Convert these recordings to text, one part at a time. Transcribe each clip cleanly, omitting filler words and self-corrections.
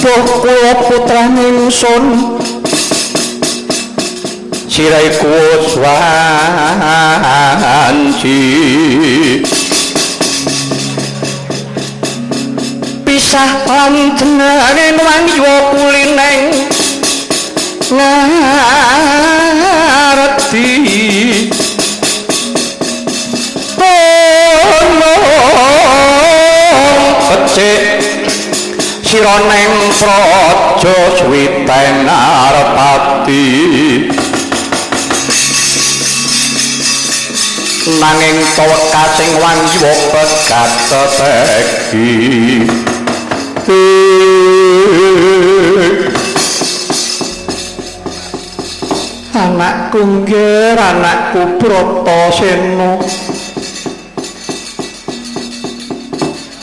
Duh kula putrane ingsun sirahe kuwus wanci pisah lan jenenge wangya kulineng ngaredi tolong becik sira neng praja suwiteng arepati nanging tawekasing wangya pegat tetegi. Anakku nggih, anakku Bratasena.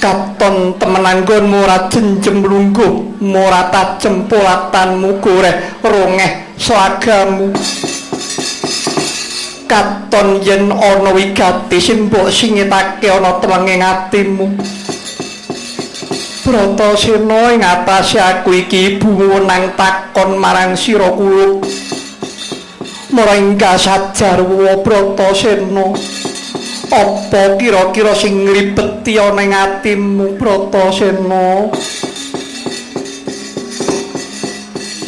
Katon temen anggonmu ora jenjem lungguh, ora tajem polatanmu goreh rongeh slagamu. Katon yen ana wigati sing mbok singitake ana tewenging atimu. Bratasena ing atase aku iki ibu wenang takon marang sira kula. Mara ingkang sajarwa Bratasena. Apa kira-kira sing ngribeti ana ing atimu Bratasena?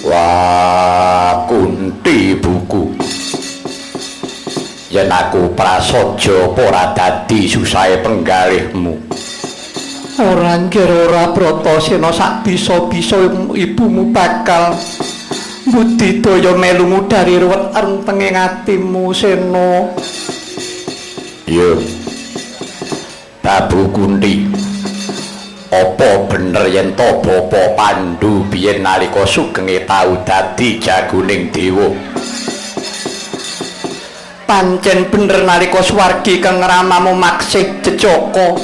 Wah, Kunti buku. Yen aku prasaja apa ora dadi susahe penggalihmu? Ora nggir ora Bratasena, sak bisa-bisa ibumu bakal budidaya melu ngudari ruwet rentenge atimu Sena. Yo. Babu Kunti. Apa bener yen to Bapa Pandu biyen nalika sugenge tau dadi jagoning dewa? Pancen bener nalika swargi kang ramamu maksih jejaka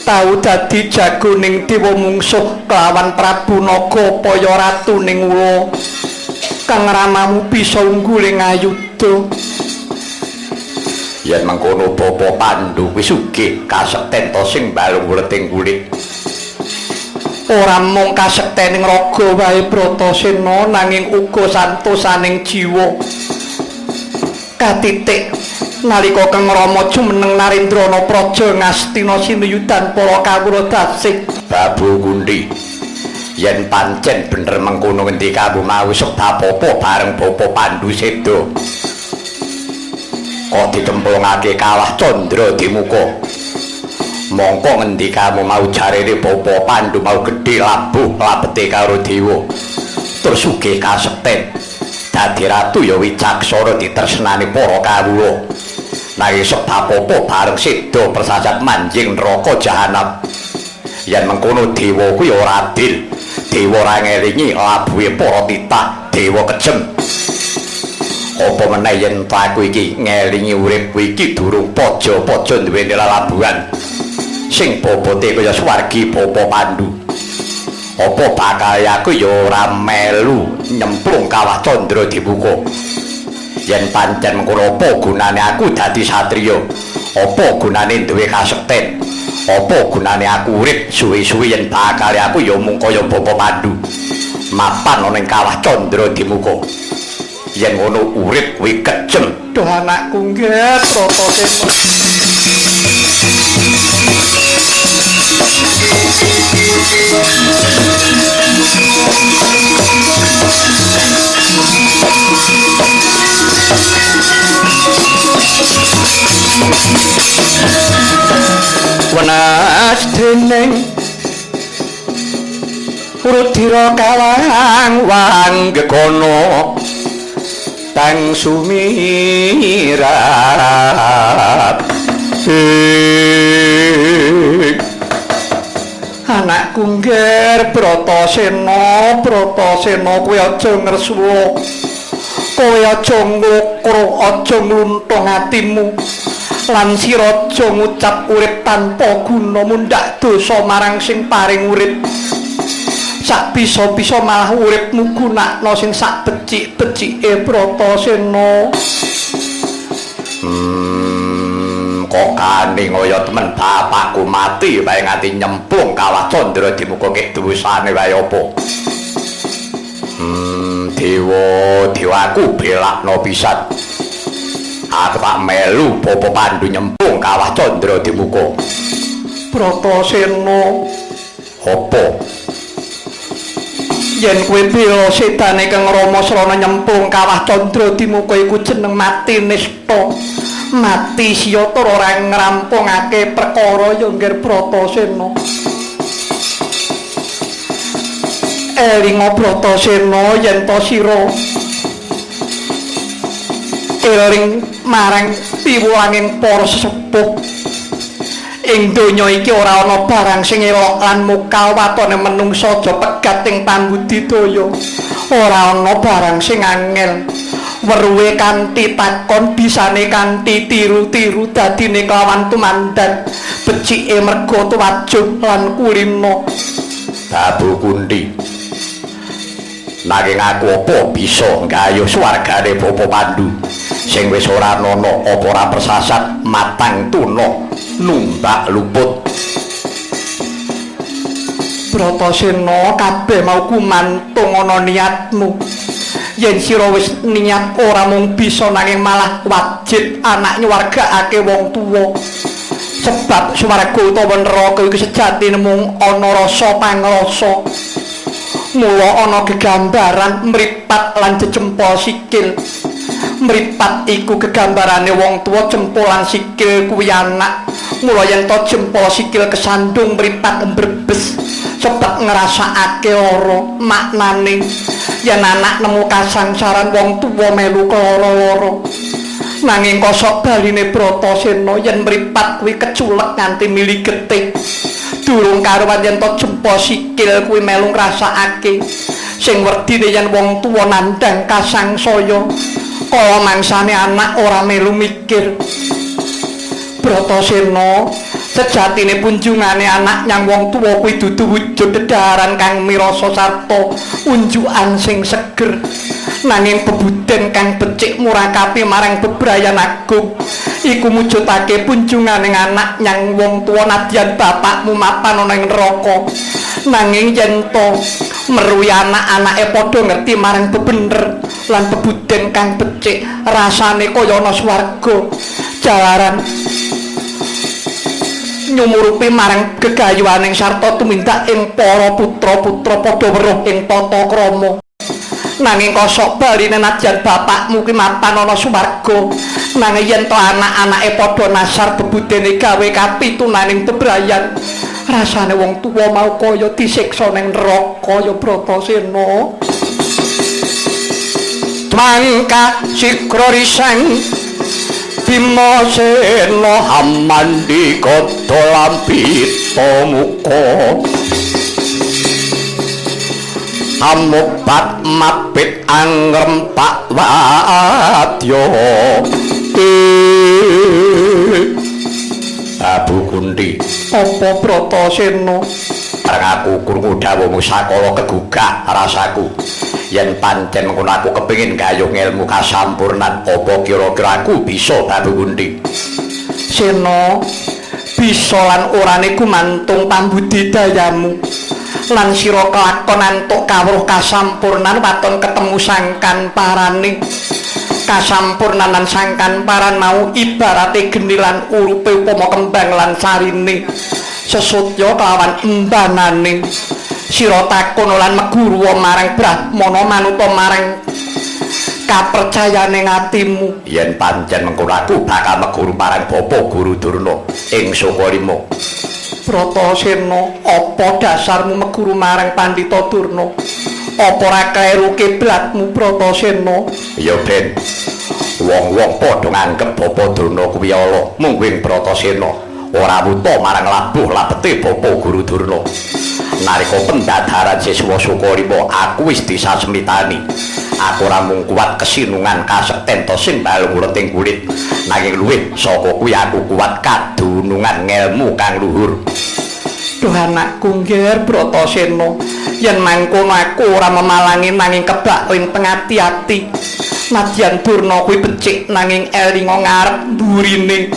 tau dadi jagoning dewa mungsuh kelawan Prabu Nagapaya ratuning ula. Kang ramamu bisa unggul ing ayuda. Yen mengkono Bapa Pandu kuwi sugih kasekten to sing balung wleting kulit. Ora mung kasektening raga wae Bratasena, nanging uga santosaning jiwa. Katitik nalika Kang Rama jumeneng Narendrana Praja Ngastina sinuyudan para kawula dasih. Babu Kunti, yen pancen bener mengkono ngendikamu mau sebab apa bareng Bapa Pandu seda kok dicemplungake kawah candra di muka? Mongko ngendikamu mau jarene Bapa Pandu mau gedhe labuh labete karo dewa terus sugih kasekten dadi ratu ya wicaksana ditresnani para kawula. Nanging sebab apa bareng seda persasat manjing neraka jahanam? Yen mengkono dewa kuwi ora adil. Dewa ora ngelingi labuhe para titah, dewa kejem. Apa meneh yen aku iki ngelingi uripku iki durung paja-paja duweni lelabuhan sing bobote kaya swargi Bapa Pandu. Apa bakal aku ya ora melu nyemplung kawah candra dibuka? Yen pancen mengkono apa gunane aku dadi satriya? Apa gunane duwe kasekten? Apa gunane aku urip suwi-suwi yen bakal aku ya mung kaya Bapa Pandu mapan ana ing kawah candra dimuka? Yen ngono urip kuwi kejem. Duh anakku nggih Bratasena. Wenas dening Rudira kawang wanggegono Tang sumirap anakku ngger Bratasena, Bratasena kowe aja ngresula, kowe aja nglokro, aja ngluntung atimu lan sira aja ngucap urip tanpa guna, mundhak dosa marang sing paring urip. Sak bisa-bisa malah uripmu gunakno sing sak becik-becike Bratasena. Kok kane kaya temen bapakku mati wae nganti nyemplung kawah Candra Dimuka kek dosane wae apa? Dewa, dewaku belakno pisan. Aku tak melu Bapa Pandu nyemplung kawah Candra Dimuka. Bratasena, apa? Yen kowe bela sedane Kang Rama srana nyemplung kawah Candra Dimuka iku jeneng mati nista. Mati siyata ora ngrampungake perkara ya nggih Bratasena. Elinga Bratasena yen ta sira eling marang piwulanging para sesepuh. Ing donya iki ora ana barang sing elok lan mokal, watone menungsa aja pegat ing pambudidaya. Ora ana barang sing angel. Weruhe kanthi takon, bisane kanthi tiru-tiru, dadine kelawan tumandan, becike merga tuwajuh lan kulina. Babu Kunti, nanging aku apa bisa nggayuh swargane Bapa Pandu sing wis ora ana apa ora persasat matang tuna numbak luput. Bratasena, kabeh mau kumantung ana niatmu. Yen sira wis niat ora mung bisa nanging malah wajib anak nyuwargaake wong tuwa. Sebab swarga utawa neraka iku sejatine mung ana rasa pangrasa. Mula ana gegambaran mripat lan jejempol sikil. Mripat iku gegambarane wong tuwa, jempol lan sikil kuwi anak. Mula yen to jempol sikil kesandung mripat mbrebes sebab ngrasakake lara. Maknane yen anak nemu kasangsaran wong tuwa melu lara-lara. Nanging kosok baline Bratasena yen mripat kuwi keculek nganti mili getih. Durung karuan yen to jempol sikil kuwi melu ngrasakake. Sing werdine yen wong tuwa nandhang kasangsaya, kala mangsane anak ora melu mikir. Bratasena, sejatine punjungane anak nyang wong tuwa kuwi dudu wujud dedhaharan kang mirasa sarta unjukan sing seger, nanging bebuden kang becik murakapi marang bebrayan agung. Iku mujudake punjungane anak nyang wong tuwa nadyan bapakmu mapan ana ing neraka. Nanging yen to meruhi anak-anake padha ngerti marang bebener lan bebuden kang becik, rasane kaya ana swarga. Jalaran nyumurupi marang gegayuhaning sarta tumindak ing para putra-putra padha weruh ing tata krama. Nanging kosok baline nadyan bapakmu ki mapan ana swarga, nanging yen to anak-anake padha nasar bebudene gawe kapitunaning bebrayan, rasane wong tuwa mau kaya disiksa ning neraka ya Bratasena. Mangka sikra risang Bimasena hamandika dolampita muka amubat mabit angrempak wadya. Babu Kunti, apa Bratasena? Bareng aku krungu dawuhmu sakala kegugah rasaku. Yen pancen mengkono aku kepengin gayuh ngelmu kasampurnan, apa kira-kira aku bisa Babu Kunti? Sena, bisa lan orane gumantung pambudidayamu. Lan sira kelakon antuk kawruh kasampurnan waton ketemu sangkan parane. Kasampurnan lan sangkan paran mau ibarate geni lan urupe upama kembang lan sarine, sesutya kelawan embanane. Sira takon lan meguru marang Brahmana manuta marang kapercayane atimu. Yen pancen mengkono aku bakal meguru marang Bapa Guru Durna ing Sukalima. Bratasena, apa dasarmu meguru marang Pandhita Durna? Apa ora kleru kiblatmu Bratasena? Ya ben. Wong-wong padha nganggep Bapa Durna kuwi ala, mungguing Bratasena ora wuta marang labuh labete Bapa Guru Durna. Nalika pendadaran siswa Sukarima aku wis disasmitani. Aku ora mung kuat kesinungan kasekten to sing balung uleting kulit, nanging luwih saka kuwi aku kuat kadunungan ngelmu kang luhur. Duh anakku nggih Bratasena, yen mangkono aku ora memalangi nanging kebak ing pengati-ati. Nadyan Durna kuwi becik nanging elinga ngarep mburine.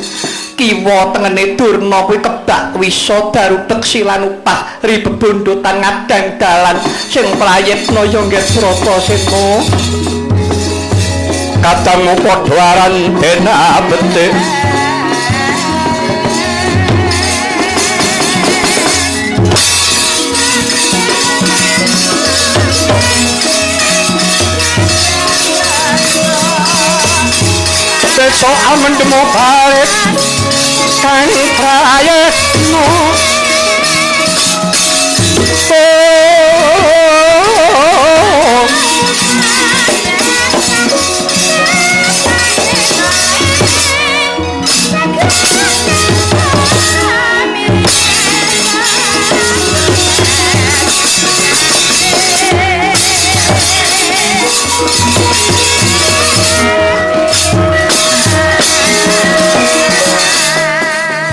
Kiwa tengene Durna kuwi kebak wisa daru beksi lan upah ribebondotan ngadang dalan sing prayitna ya nggih Bratasena. Kadangmu padha aran dena becik. Besok amendemo balik kang prayitna.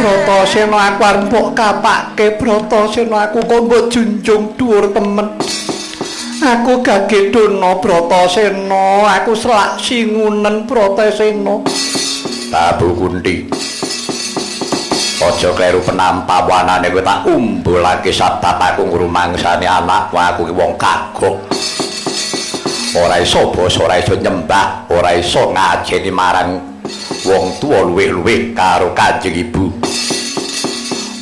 Bratasena aku arep mbok kapake Bratasena aku kok mbok junjung dhuwur temen. Aku gage dono Bratasena, aku selak singunen Bratasena. Babu Kunti. Aja kleru penampawanane kowe tak umbulake sabab aku ngrumangsani anakku, aku ki wong kagok. Ora iso basa, ora iso nyembah, ora iso ngajeni marang wong tuwa luwih-luwih karo Kanjeng Ibu.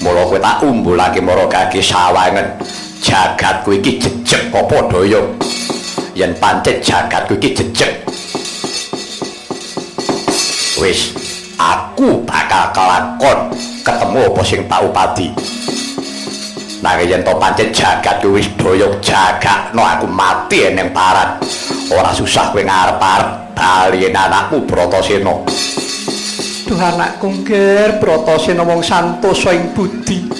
Mula kowe tak umbulake mara kaki sawangen. Jagatku iki jejeg apa daya? Yen pancen jagatku iki jejeg, wis aku bakal kelakon ketemu apa sing tak upadi. Nanging yen to pancen jagatku wis doyok jagakno aku mati eneng paran. Ora susah kowe ngarep-arep bali anakmu Bratasena. Duh anakku nggih Bratasena wong santosa ing budi.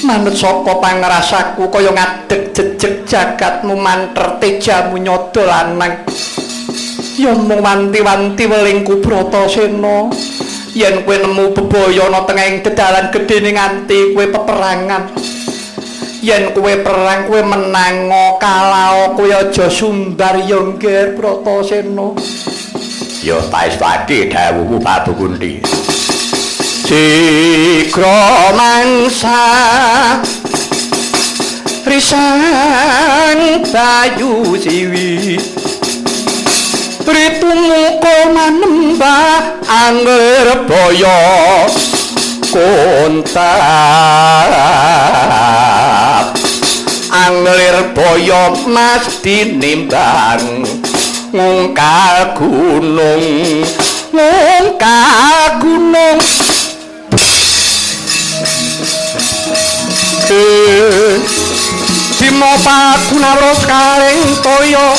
Manut saka pangrasaku kaya ngadeg jejeg jagatmu manter tejamu nyodo lanang. Ya mung wanti-wanti welingku Bratasena. Yen kowe nemu bebaya ana tengahing dedalan gedene nganti kowe peperangan. Yen kowe perang kowe menang kalah kowe aja sumbar ya nggih Bratasena. Ya taestake dawuhmu Prabu Kunti. Sigra mangsa risang bayu siwi Pritumuka manembah anglir baya kontap anglir baya mas tinimbang ngungkal gunung ngungkal gunung Bima pakunawros karing toya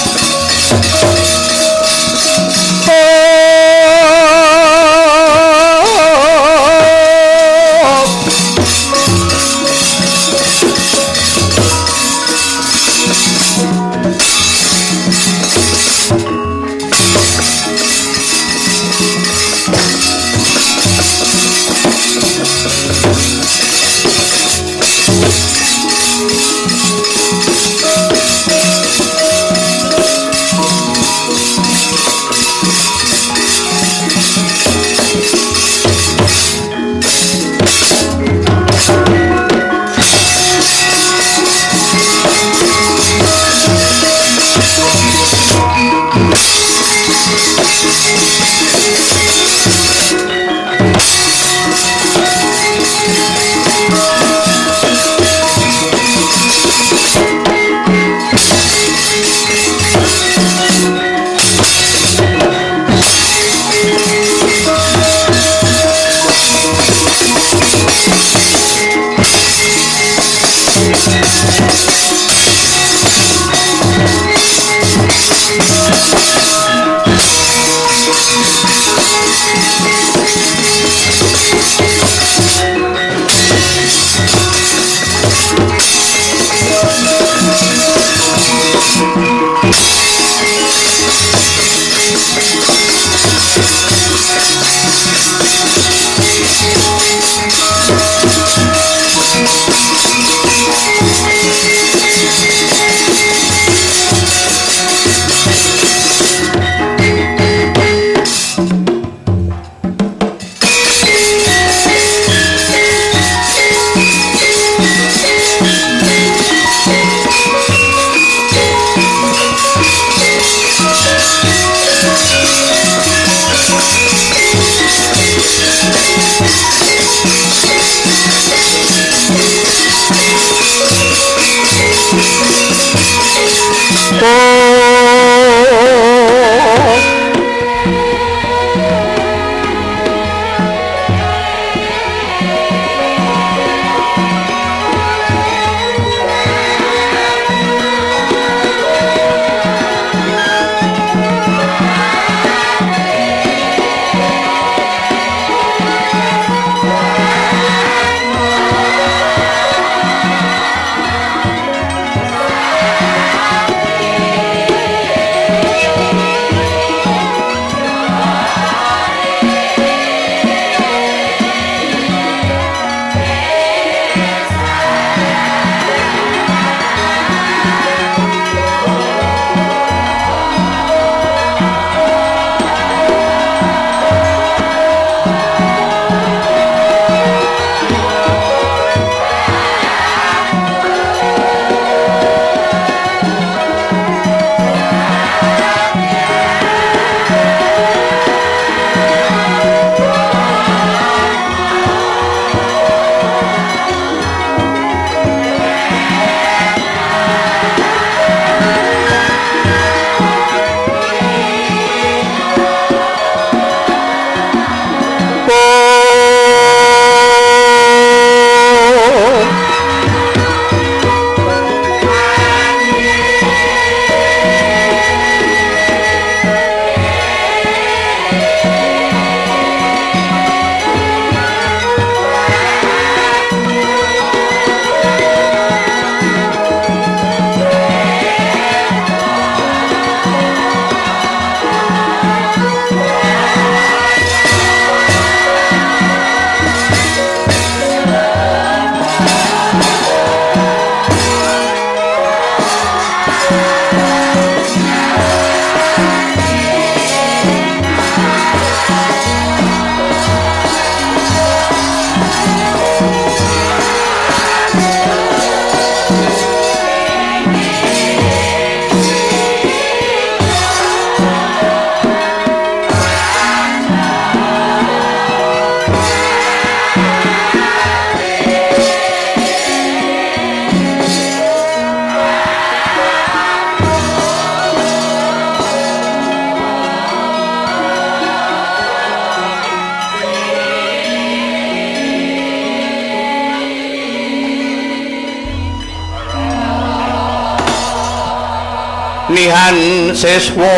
Nihan siswa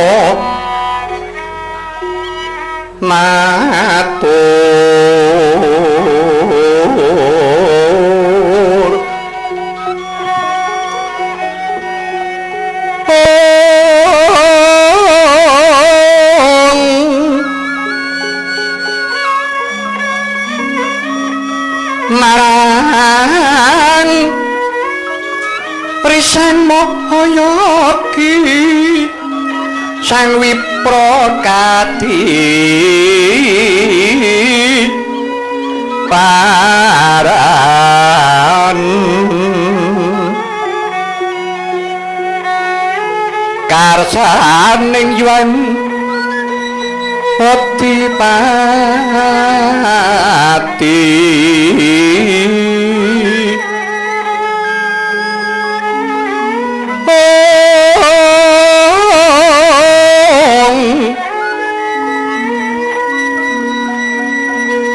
matur marang risan mahayaki sang wiprakati paran karsaning yuan Adipati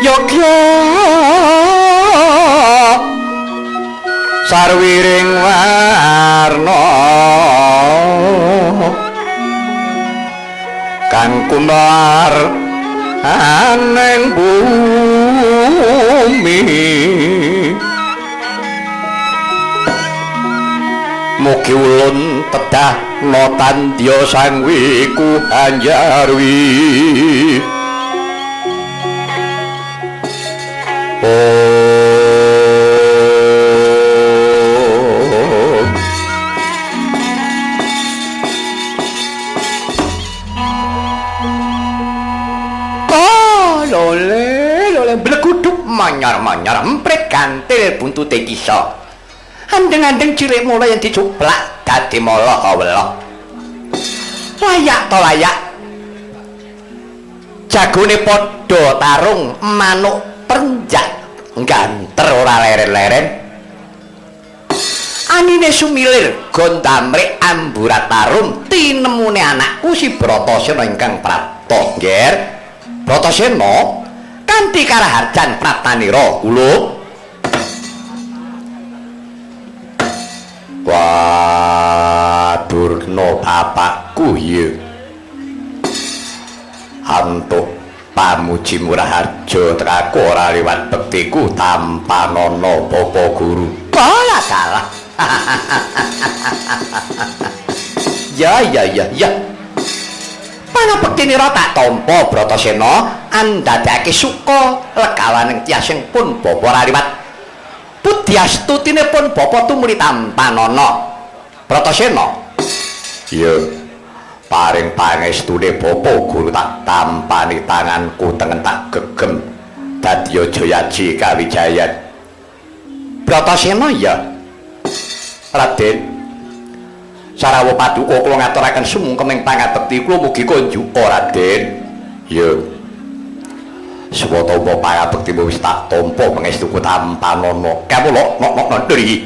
Yogya sarwiring warna kang kumar aneng bumi. Mugi ulun tedah no tandya sang wiku hanjarwi. Oh, lole, lole bleguduk manyar-manyar emprit gantil buntute kisa. Andeng-andeng cilik mula yen dicuplak dadi mala awela. Layak to layak. Jagone padha tarung manuk prenjak ganter ora leren-leren. Anine sumilir gondamrik amburat tarum tinemune anakku si Bratasena ingkang prapta. Ngger. Bratasena kanthi karaharjan praptanira kula. Wah, Durna bapakku iya. Antuk pamuji Muraharja tekaku ora liwat bektiku tampanana bapa guru. Kalah kalah. Ya ya ya ya. Panabektinira tak tampa Bratasena andadekake suka legawaning tiyasing pun bapa ora liwat. Pudyastutine pun bapa tumuli tampanana. Bratasena. Iya. Paring pangestune bapa guru tak tampani tanganku tengen tak gegem dadi Jayaji kawijayan. Bratasena ya. Raden Sarawa paduka kula ngaturaken sungkeming pangabekti kula mugi kunjuka Raden. Iya. Swatama pangabektimu wis tak tampa pangestuku tampanana. Kawula nok-nok ndri.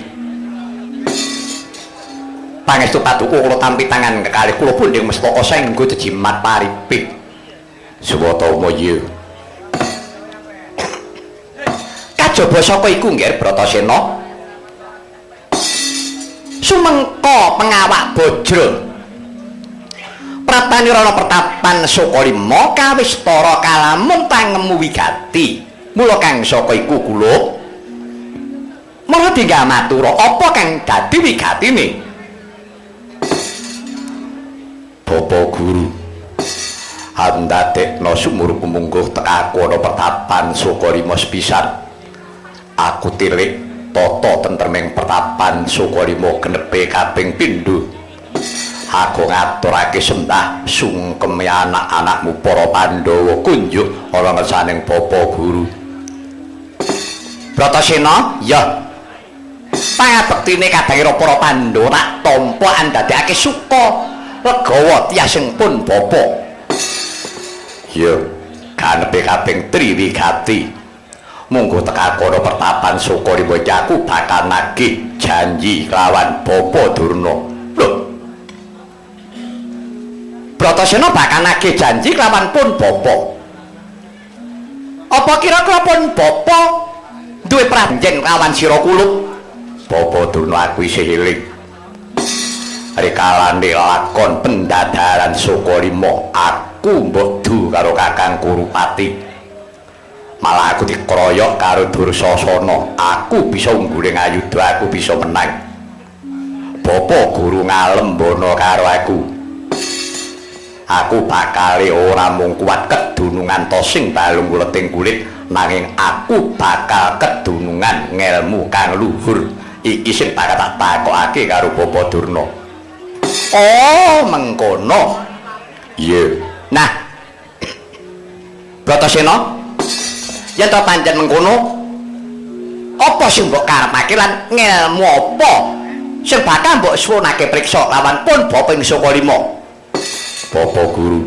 Pangestu paduka kula tampi tangan kekalih kula pundhing mestaka senggo jejimat paripik. Swatama iya. Kajaba saka iku Ngger Bratasena sumengka pengawak bajra Pratanirana pertapan Sukalima kawistara kalamun tangemu wigati. Mula kang saka iku kula mara tinggal matura apa kang dadi wigatine. Bapa guru andadekna sumur kumungguh tekaku ana pertapan Sukalima sepisan. Aku tilik tata tentreming pertapan Sukalima genepe kaping pindho. Aku ngaturake sembah sungkeme anak-anakmu para Pandhawa kunjuk ana ngersaning bapa guru. Bratasena, ya. Pangabektine kadangira para Pandhawa tak tampa andadekake suka legawa tiyasing pun bapa. Ya, ganepe kaping triwigati. Munggo tekakono pertapan Sukalima aku bakal nagih janji kelawan bapa Durna. Lho. Bratasena bakal nagih janji kelawan pun bapa. Apa kira-kira pun bapa duwe pranjen kelawan sira kulup? Bapa Durna aku isih eling. Rikalane lakon pendadaran Sukalima, aku mbok du karo Kakang Kurupati. Malah aku dikroyok karo Dursasana. Aku bisa unggul ing ayuda, aku bisa menang. Bapa guru ngalembana karo aku. Aku bakale ora mung kuat kedunungan tosing balung kuleting kulit, nanging aku bakal kedunungan ngelmu kang luhur. Iki sing bakal tak takokake karo Bapa Durna. Oh, mengkono. Iya. Nah, Bratasena, yen to pancen mengkono, apa sing mbok karepake lan ngelmu apa sing bakal mbok suwunake priksa lawan pun bapa ing Sukalima? Bapa guru,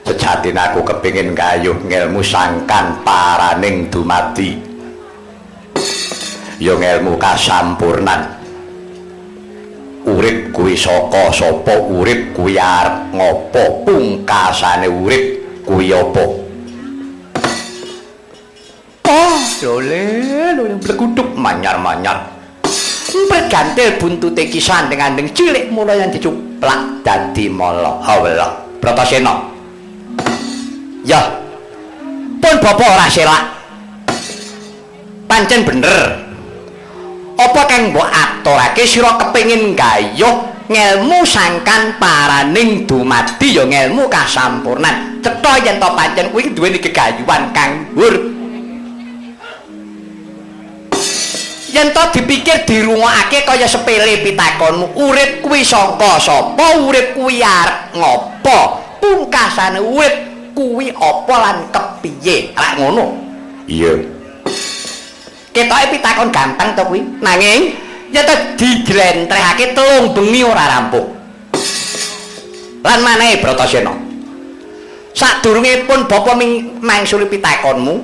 sejatine aku kepingin gayuh ngelmu sangkan paraning dumadi. Ya ngelmu kasampurnan. Urip kuwi saka sapa, urip kuwi arep ngopo, pungkasane urip kuwi apa? Oh, lole, lole bleguduk manyar-manyar. Emprit gantil buntute ki sandeng-andeng cilik mula yang dicuplak dadi mala. Hawela, Bratasena. Ya. Pun bapa ora selak. Pancen bener. Apa kang mbok aturake sira kepengin gayuh ngelmu sangkan paraning dumadi ya ngelmu kasampurnan. Cetha yen to pancen kuwi duweni gegayuhan kang dhuwur. Yen to dipikir dirungokake kaya sepele pitakonmu, urip kuwi sangka sapa, urip kuwi arep ngopo, pungkasane urip kuwi apa lan kepiye? Rak ngono. Iya. Ketoke pitakon gampang to kuwi, nanging yen to dijlentrehake 3 bengi ora rampung. Lan manehe Bratasena, sadurunge pun bapa mangsuli pitakonmu,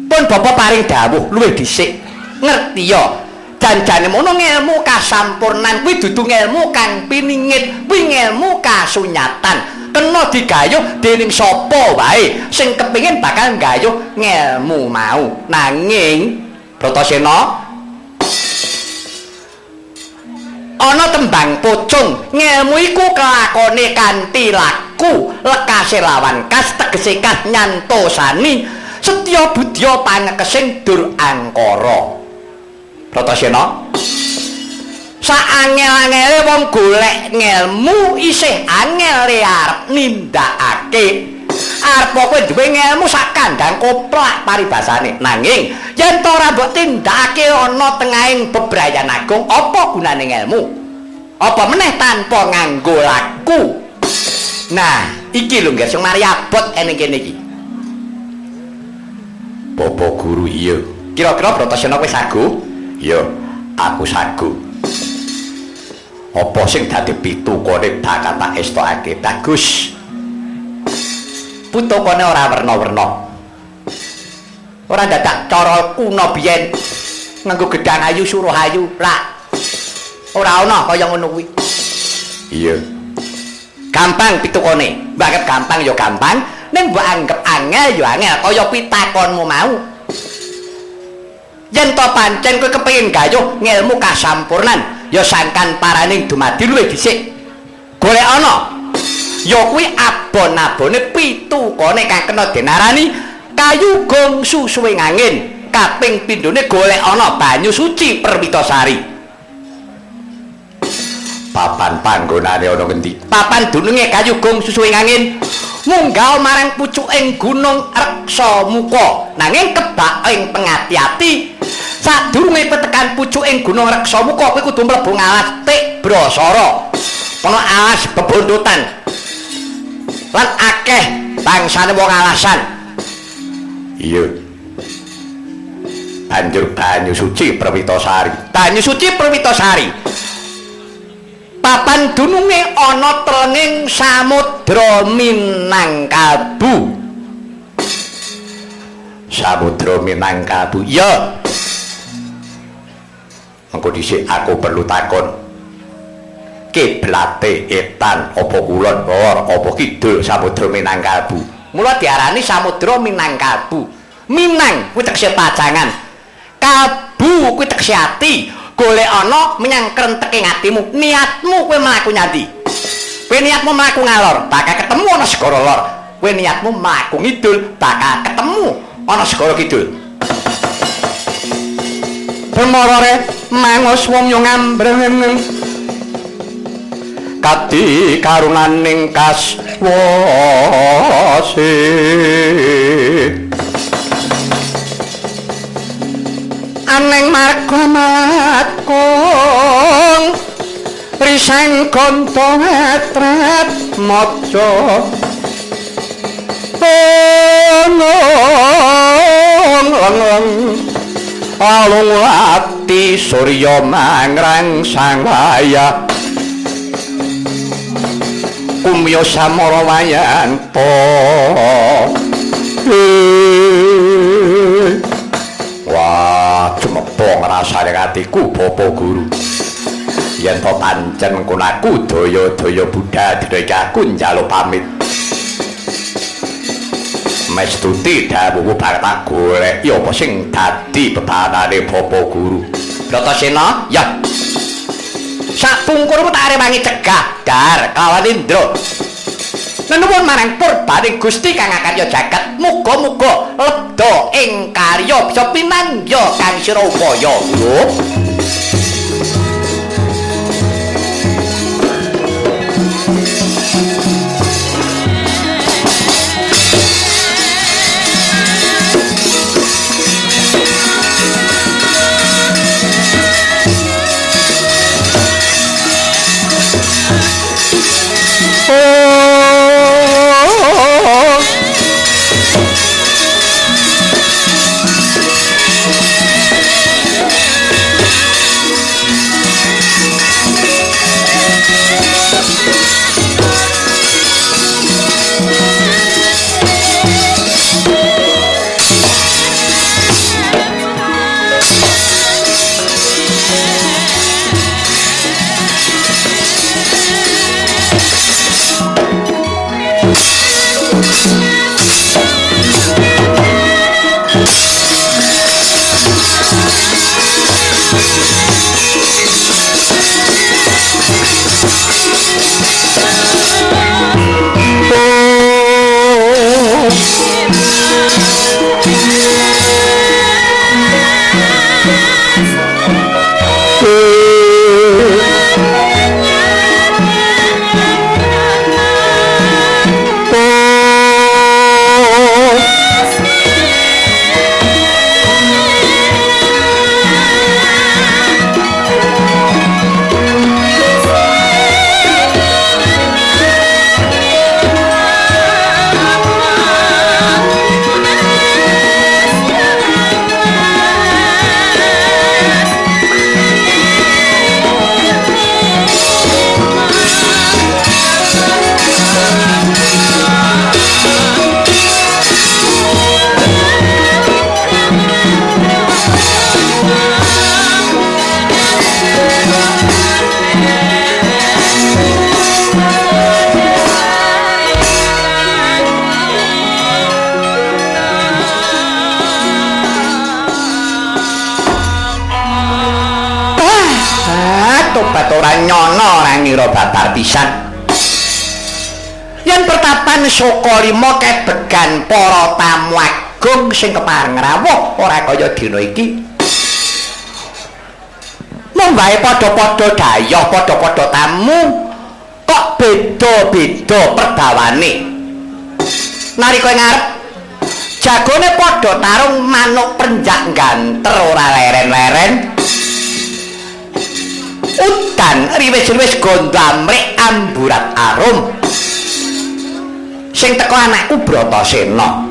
pun bapa paring dawuh luwih dhisik. Ngerti ya, janjane mono ngelmu kasampurnan kuwi dudu ngelmu kang piningit, kuwi ngelmu kasunyatan. Kena digayuh dening sapa wae sing kepingin bakal gayuh ngelmu mau. Nanging Bratasena, ana tembang pocung, ngelmu iku kelakone kanthi laku, lekase lawan kas, tegese kas nyantosani setya budya pangekesing dur angkara. Bratasena, saangel-angele wong golek ngelmu isih angel le arep nindakake. Arep kowe duwe ngelmu sak kandhang koplak paribasane, nanging yen to ora mbok tindakake ana tengahing bebrayan agung, apa gunane ngelmu? Apa meneh tanpa nganggo laku? Nah, iki lho nggih sing mari abot ene kene iki. Bapa guru, iya. Kira-kira Bratasena kowe sagu? Iya, aku sagu. Apa sing dadi pitukane bakal tak estokake? Bagus. Putukane ora werna-werna. Ora dadak cara kuna biyen nganggo gedang ayu suruh ayu, lah. Ora ana kaya ngono kuwi. Iya. Gampang pitukane. Mbok anggap gampang ya gampang, ning mbok anggap angel ya angel kaya pitakonmu mau. Yen to pancen kowe kepengin gayuh ngelmu kasampurnan, ya sangkan paraning dumadi luwih dhisik. Golek ana. Ya kuwi abon-abone pitukane kang kena denarani kayu gong susuwing angin. Kaping pindhone golek ana banyu suci Perwitasari. Papan panggonane ana ngendi? Papan dununge kayu gong susuwing angin munggah marang pucuking Gunung Reksamuka. Nanging kebak ing pengati-ati, sadurunge petekan pucuking Gunung Reksamuka kowe kudu mlebu ngalas Tik Brasara. Ana alas bebontotan lan akeh bangsane wong alasan. Iya. Banjur banyu suci Perwitasari. Banyu suci Perwitasari. Papan dununge ana telenging Samudra Minangkabu. Samudra Minangkabu. Iya. Mengko dhisik aku perlu takon. Kiblate etan apa kulon lor apa kidul Samudra Minangkabu? Mula diarani Samudra Minangkabu. Minang kuwi tegese pacangan. Kabu kuwi tegese ati. Golek ana menyang krenteke atimu. Niatmu kowe mlaku nyandi. Kowe niatmu mlaku ngalor, bakal ketemu ana segara lor. Kowe niatmu mlaku ngidul, bakal ketemu ana segara kidul. Permorore mangus wong yo ngambreng kadi karunaning kaswase. Aneng marga matkung risang gonto atrat maca leng alung lati surya mangrang sang wayah kumya samara wayanto. Wah, cumepong ngrasane atiku Bapak Guru. Yen to pancen konaku daya-daya Buddha dina iki aku njaluk pamit. Mestuti dawuhmu bakal tak goleki apa sing dadi bebanane Bapak Guru. Bratasena, ya. Sapungkurmu tak rewangi cegah dar kawan Indra. Nenuwun marang purbaning Gusti kang akarya jagat, muga-muga lebda ing karya bisa pinangya kang sira upaya. Lho. Tobat ora nyono ora ngira babar pisan. Yen pertapan Sukalima kebegan para tamu agung sing kepareng rawuh ora kaya dina iki. Mung wae padha-padha dayoh, padha-padha tamu kok beda-beda perbawane. Nalika ngarep jagone padha tarung manuk prenjak ganter ora leren-leren. Udan riwis-riwis gondamrik amburat arum. Sing teko anakku Bratasena.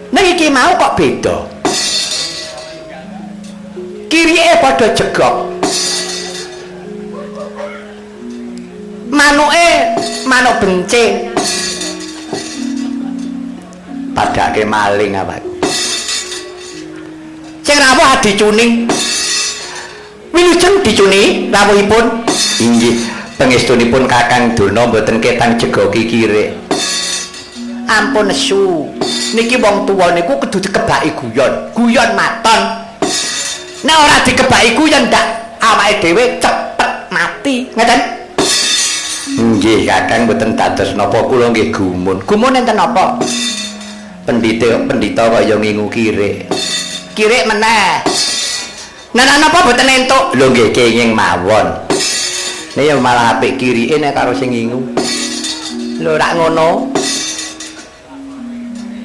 Ning iki mau kok beda. Kirike padha jegok. Manuke manuk bence. Padake maling awak. Sing rawuh dicuni. Wilujeng dicuni rawuhipun. Inggih, pangestunipun Kakang Durna mboten ketang jegoki kirik. Ampun nesu. Niki wong tuwa niku kudu dikebaki guyon, guyon maton. Nek ora dikebaki guyon ndak awake dhewe cepet mati. Ngeten? Nggih, Kakang mboten dados napa kula nggih gumun. Gumun enten napa? Pendhita kaya ngingu kirik. Kirik meneh. Nah, napa mboten entuk? Lho nggih kenging mawon. Nek ya malah apik kirike nek karo sing ngingu. Lho rak ngono.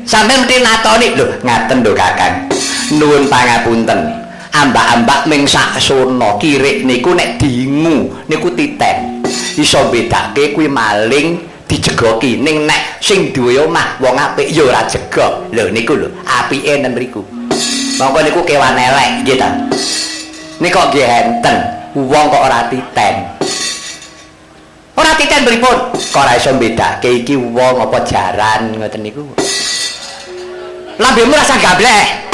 Sampeyan mesti natoni. Lho ngaten lho Kakang. Nuwun pangapunten. Ambak-ambak ming saksona kirik niku nek diingu niku titen. Iso bedake kuwi maling dijegoki, ning nek sing duwe omah wong apik ya ora jegok. Lho niku lho apike enten mriku. Monggo niku kewan elek nggih ta. Nek kok nggih enten wong kok ora titen. Ora titen pripun? Kok ora iso bedake iki wong apa jaran ngoten niku. Lambemu rasa gableh.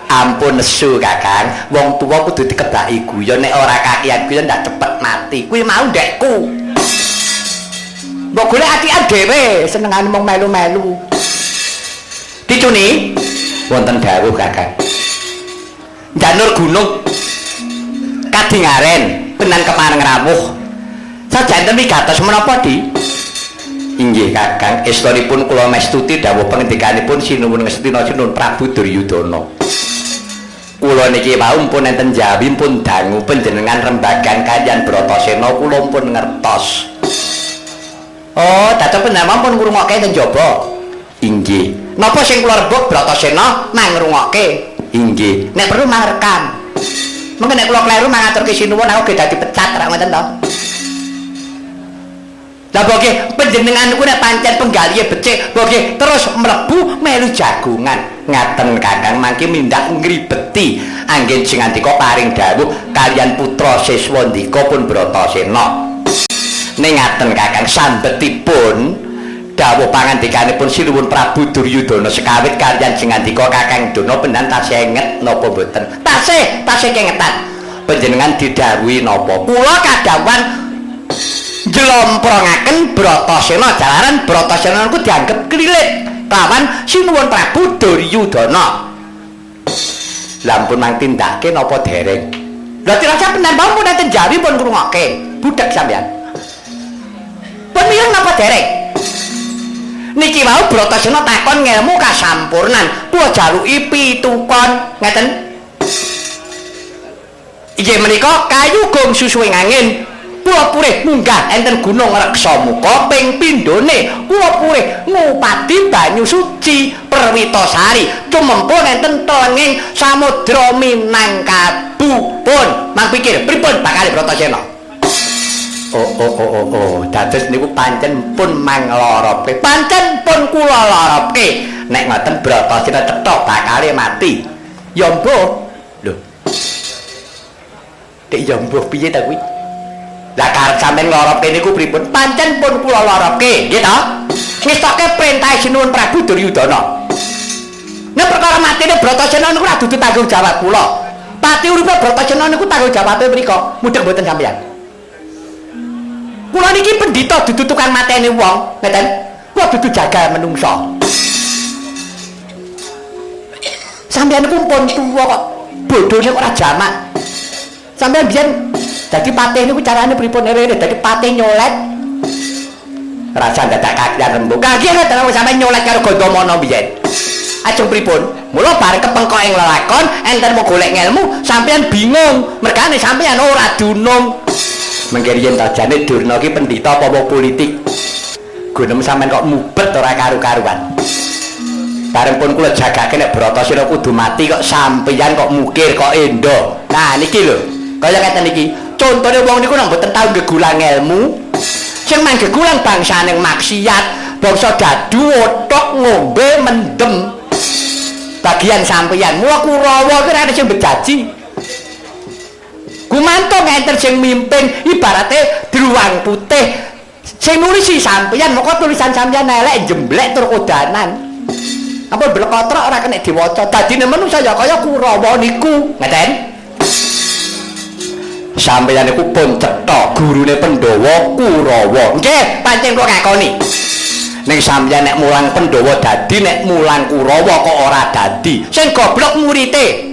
Ampun nesu Kakang, wong tuwa kudu dikebaki guyon, nek ora kakian guyon ndak cepet mati. Kuwi mau ndekku. Mbok golek atikan dhewe, senengane mung melu-melu. Dicuni wonten dawuh Kakang. Janur gunung kadingaren tenan kepareng rawuh. Sajanten wigatos menapa, Di? Inggih Kakang, estunipun kula mestuti dawuh pangendikanipun Sinuwun Ngastina Sinuwun Prabu Duryudana. Kula niki wau pun enten Jawi pun dangu panjenengan rembagan kaliyan Bratasena kula pun ngertos. Oh, dados panjenengan pun ngrungokke ten jaba. Inggih. Napa sing kula rembug Bratasena mangrungokke? Inggih. Nek perlu mangrekam. Mengke nek kula kleru mangaturke sinuwun aku ge dadi pecat ra ngoten to. Lah boke panjenengan niku nek pancen penggalihe becik, boke terus mlebu melu jagongan. Ngaten Kakang, mangke mindak ngribeti anggen sing ngandika paring dawuh kaliyan putra Siswandika pun Bratasena. Ning ngaten Kakang, sambetipun dawuh pangandikanipun Sinuwun Prabu Duryudana sekawit kaliyan sing ngandika Kakang Dona pendan tasih enget napa mboten? Tasih, tasih kengetan. Panjenengan didhawuhi napa? Kula kadhawuhan njlomprongaken Bratasena, jalaran Bratasena niku dianggep klilit lawan Sinuwun Prabu Duryudana. Lah ampun mang tindake napa dereng? Lah tirasa penan pun enten Jawi pun ngrungokke. Budhek sampeyan. Pun mireng napa dereng? Niki wau Bratasena takon ngelmu kasampurnan. Kula jaluki pitukon ngeten. Inggih menika kayu gong susuwing angin. Kula purih munggah enten Gunung Reksamuka ping pindhone kula purih ngupadi banyu suci Perwitasari tumempun enten telenging samudra Minangkabu. Pun mang pikir pripun bakal Bratasena? Oh oh oh oh oh, dados niku pancen pun manglorope. Pancen pun kula lorope. Nek ngoten Bratasena cetha bakale mati. Ya mbuh. Lho. Dek ya mbuh piye ta kuwi? Lah karep sampean nglorope niku pripun? Pancen pun kula lorope, nggih ta? Ngestoke perintah Sinuwun Prabu Duryudana. Nek perkara matine Bratasena niku ora dudu tanggung jawab kula. Pati uripe Bratasena niku tanggung jawabe mriku. Mudhek mboten sampeyan. Kula niki pendhita dudu tukang mateni wong, ngeten. Kula dudu jagal menungsa. Sampeyan niku pun tuwa kok bodhone kok ora jamak. Sampeyan biyen dadi patih niku carane pripun rene? Dadi patih nyolet. Rasa dadak kakian rembug. Kaki ngoten sampeyan nyolet karo Gandamana biyen. Ajeng pripun? Mula bareng kepengkok ing lelakon, enten mau golek ngelmu, sampeyan bingung. Mergane sampeyan ora dunung. Mengke yen tajane Durna ki pendhita apa politik. Gunem sampeyan kok mubet ora karu-karuan. Bareng pun kula jagake nek Bratasena kudu mati kok sampeyan kok mukir kok endo. Nah niki lho, kaya ngeten iki. Contone wong niku nek mboten tau gegulang ilmu, sing manggegulang bangsane maksiat, bangsa dadu otok ngombe mendem. Bagian sampeyan, mula Kurawa ki ora ana sing bejaji. Gumantung enten sing mimpin ibarate druwang putih. Sing nulisi sampeyan, moko tulisan sampeyan elek jemblek tur kodanan. Ampun blekotrok ora kena diwaca. Dadine manungsa ya kaya Kurawa niku. Ngeten? Sampeyan niku pun cetha gurune Pandhawa Kurawa. Nggih, pancen kula ngakoni. Ning sampeyan nek mulang Pandhawa dadi, nek mulang Kurawa kok ora dadi. Sing goblok murite.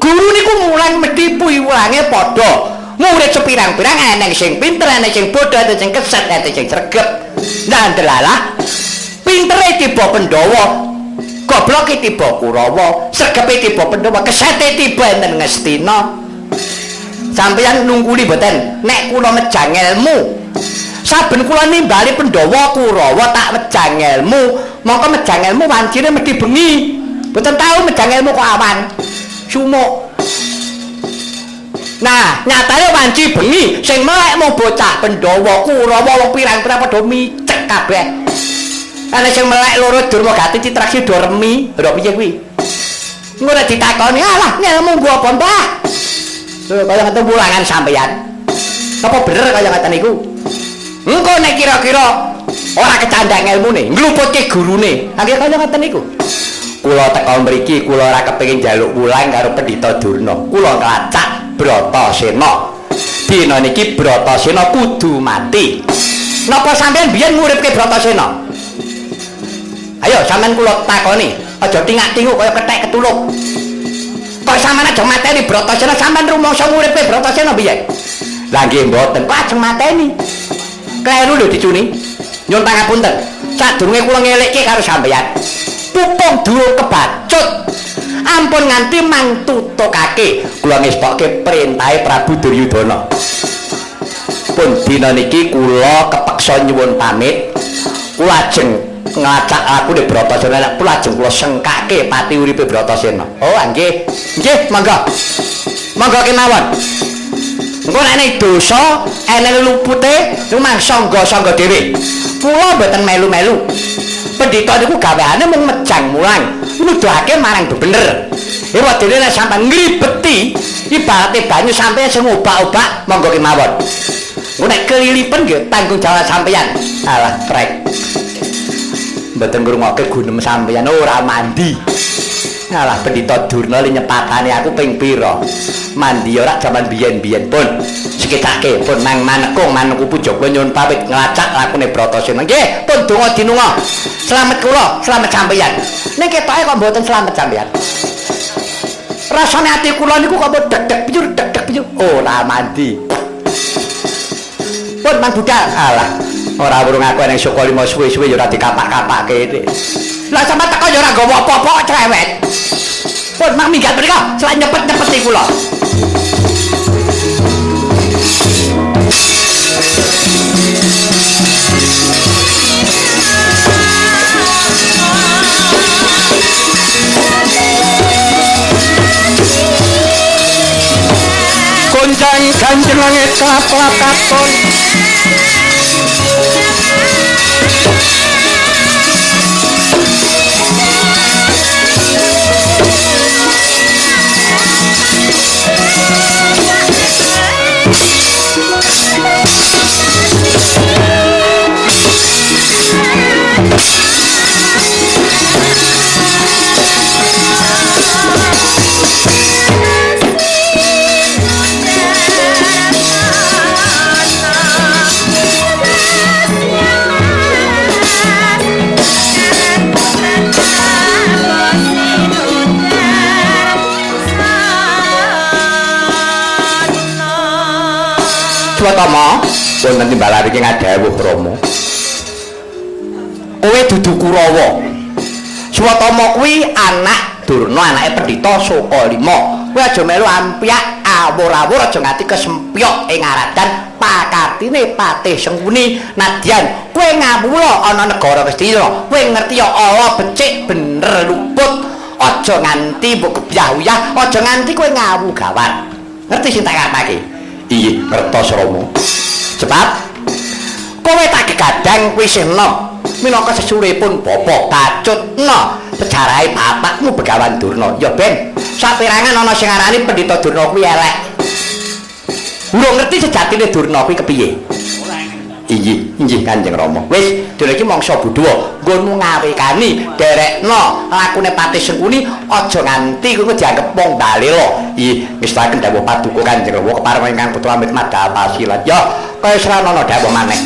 Guru niku mulang mesti piwulange padha. Murid sepirang-pirang eneng sing pinter, eneng sing bodho, eneng sing keset, eneng sing sregep. Nah ndelalah pintere tiba Pandhawa, gobloke tiba Kurawa, sregepe tiba Pandhawa, kesete tiba enten Ngastina. Sampeyan nungkuli mboten nek kula mejang ilmu. Saben kula nimbali Pandhawa Kurawa tak mejang ilmu, mongko mejang ilmu wancine mesti bengi. Mboten tau mejang ilmu kok awan. Sumuk. Nah, nyatane wanci bengi sing melek mung bocah Pandhawa Kurawa wong pirang-pirang padha micek kabeh. Ana sing melek loro Durmagati Citraksi do remi, lho piye kuwi? Engko nek ditakoni, alah ngelmu nggo apa, Mbah? Lho kaya ngoten wulangan sampeyan. Apa bener kaya ngoten niku? Engko nek kira-kira ora kecandhak ngelmune, ngluputke gurune. Ha kaya ngoten niku. Kula teka mriki kula ora kepengin njaluk wulang karo Pendhita Durna. Kula nglacak Bratasena. Dina niki Bratasena kudu mati. Napa sampeyan biyen nguripke Bratasena? Ayo sampeyan kula takoni, aja tingak-tinguk kaya kethek ketulup. Kok sampeyan aja mateni Bratasena, sampeyan rumangsa nguripke Bratasena biyen? Lah nggih mboten, kok ajeng mateni. Kleru lho dicuni. Nyuwun pangapunten. Sadurunge kula ngelekke karo sampeyan. Pupung durung kebacut. Ampun nganti mangtutukake. Kula ngestokke perintahe Prabu Duryudana. Pun dina niki kula kepeksa nyuwun pamit. Kula ajeng nglacak lakune Bratasena, nek kula ajeng kula sengkake pati uripe Bratasena. Oh, nggih. Nggih, monggo. Monggo kemawon. Engko nek ene dosa, ene lupute rumah sangga-sangga dhewe. Kula mboten melu-melu. Pendhita niku gaweane mung mejang mulang, nuduhake marang bener. Ewa dene nek sampeyan ngribeti, ibarate banyu sampeyan sing obak-obak, monggo kemawon. Engko nek kelilipen nggih tanggung jawab sampeyan. Alah, prek. Mboten ngrungokke gunem sampeyan ora mandi. Alah Pendhita Durna li nyepatane aku ping pira. Mandi ora jaman biyen-biyen pun. Sekecake pun nang manekung manungku puja kula nyuwun pamit nglacak lakune Bratasena. Nggih, pun donga dinunga. Slamet kula, slamet sampeyan. Ning ketoke kok mboten slamet sampeyan. Rasane ati kula niku kok deg-deg piyur deg-deg piyur ora mandi. Pun mang budal. Alah, ora wurung aku ning Sukalima suwe-suwe ya ora dikapak-kapake. Lah sampeyan teko ya ora nggawa apa-apa cerewet. Pun mang minggat mriko, selak nyepet-nyepeti kula. Gonjang ganjeng langit kelap-kelap katon. Swatama, wonten timbalan iki ngadhawuh Rama. Kowe dudu Kurawa. Swatama kuwi anak Durna, anake Pendhita Sukalima. Kowe aja melu ampyak awur-awur, aja nganti kesempyok ing aradan pakatine Patih Sengkuni. Nadyan kowe ngawula ana negara Ngastina, kowe ngerti ya ala becik bener luput. Aja nganti mbok gebyah-uyah, aja nganti kowe ngawu gawat. Ngerti sing tak karepake? Iya, ngertos Rama. Sebab kowe tak gegadang kuwi isih enom minangka sesuripun bapa bacutna sejarahe bapakmu Begawan Durna. Ya ben, saperangan ana sing ngarani Pendhita Durna kuwi elek. Urung ngerti sejatine Durna kuwi kepiye? Inggih, inggih Kanjeng Rama. Wis, dene iki mangsa budaya, nggonmu ngawekani derekna lakune Patih Sengkuni aja nganti kowe dianggep wong balela. Inggih, ngestaken dawuh paduka Kanjeng Rama kepareng ingkang putra amit madhapasilan. Ya, kaya sranana dawuh maneh.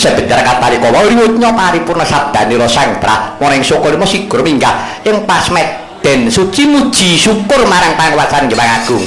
Sebentar katalika wau riwutnya paripurna sabdanira Sang Brahmana ing Sukalima sigra minggah ing pasmet den suci muji syukur marang panguwasan Hyang Agung.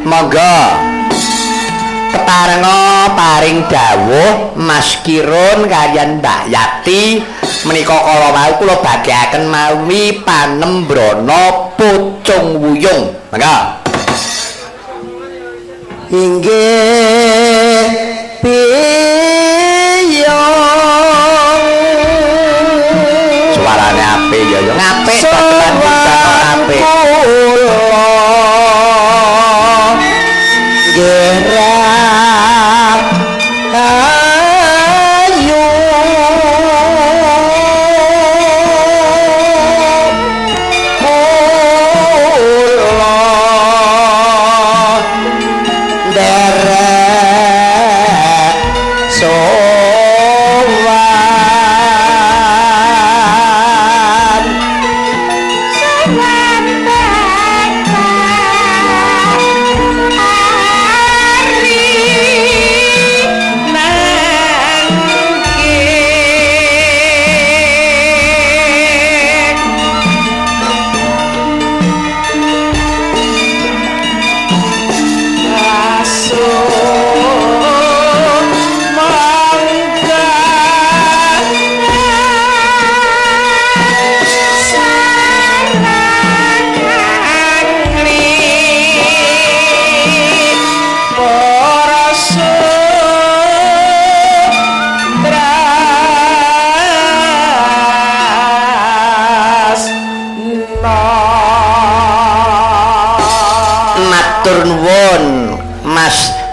Monggo keparenga paring dawuh Mas Kirun kaliyan Mbak Yati menika kala wau kula bagiaken mawi panembrana Pucung Wuyung. Monggo. Inggih piyong. Suarane apik ya ya. Ngapik dagelan apik.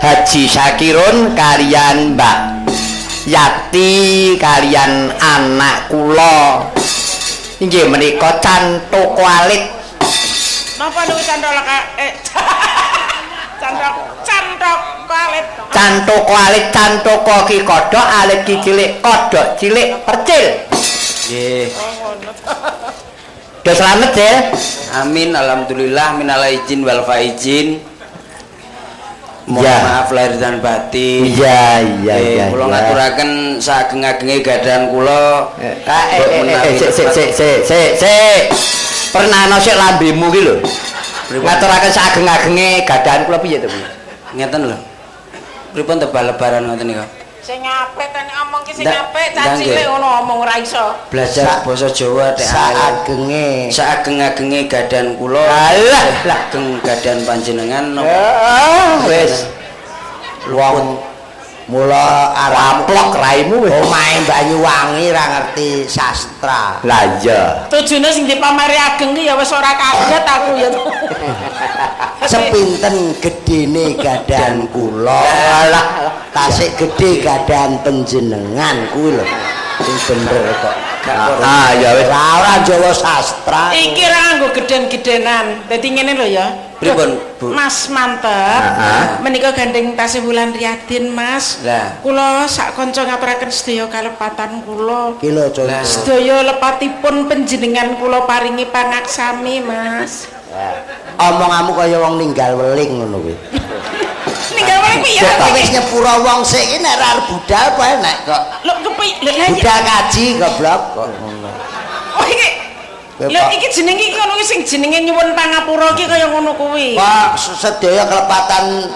Haji Syakirun kaliyan Mbak Yati kaliyan anak kula inggih menika Canthok Alit. Napa niku canthok canthok canthok alit. Canthok alit, canthok ki kodhok, alit ki cilik, kodhok cilik percil. Nggih. Oh ngono. Do slamet, Cil. Amin, alhamdulillah minal aijin wal faizin. Mohon ya. Maaf lahir dan batin. Iya, iya, iya. Kula ngaturaken saageng-agenge gadahan kula. Sik sik sik sik sik. Pernah sik lambemu ki lho. Ngaturaken saageng-agenge gadahan kula piye to, Bu? Ngeten lho. Pripun tebal lebaran ngoten niku? Sing apik ta nek omong ki sing apik, cah cilik ngono omong ora iso. Belajar basa Jawa tek saagenge. Saageng-agenge gadahan kula. Alah, ageng gadahan panjenengan napa? Wis. Wong Mula arep Aplok raimu wis. Omahe Banyuwangi ra ngerti sastra. Lah iya. Tujune sing dipameri ageng ki ya wis ora kaget aku ya. Sepinten gedene gadahan kula. Alah, tasik gedhe gadahan panjenengan kuwi lho. Sing bener kok. Ah ya wis. Ora Jawa sastra. Iki ora nganggo gedhen-gedhenan. Dadi ngene lho ya. Pripun, Bu? Mas mantep. Heeh. Menika gandeng tasih wulan Riyadin, Mas. Lah. Kula sak kanca ngaturaken sedaya kalepatan kula. Ki lho contoh. Sedaya lepatipun panjenengan kula paringi pangaksami, Mas. Omonganmu kaya wong ninggal weling ngono kuwi. Ninggal weling piye? Kok wis nyepuro wong sik iki nek ora arep budal apa enek kok. Lho kepiye? Lho lah iya. Budal kaji goblok kok ngono. Oh iki. Lho iki jenenge iki ngono kuwi sing jenenge nyuwun pangapura iki kaya ngono kuwi. Pak, sedaya kelepatan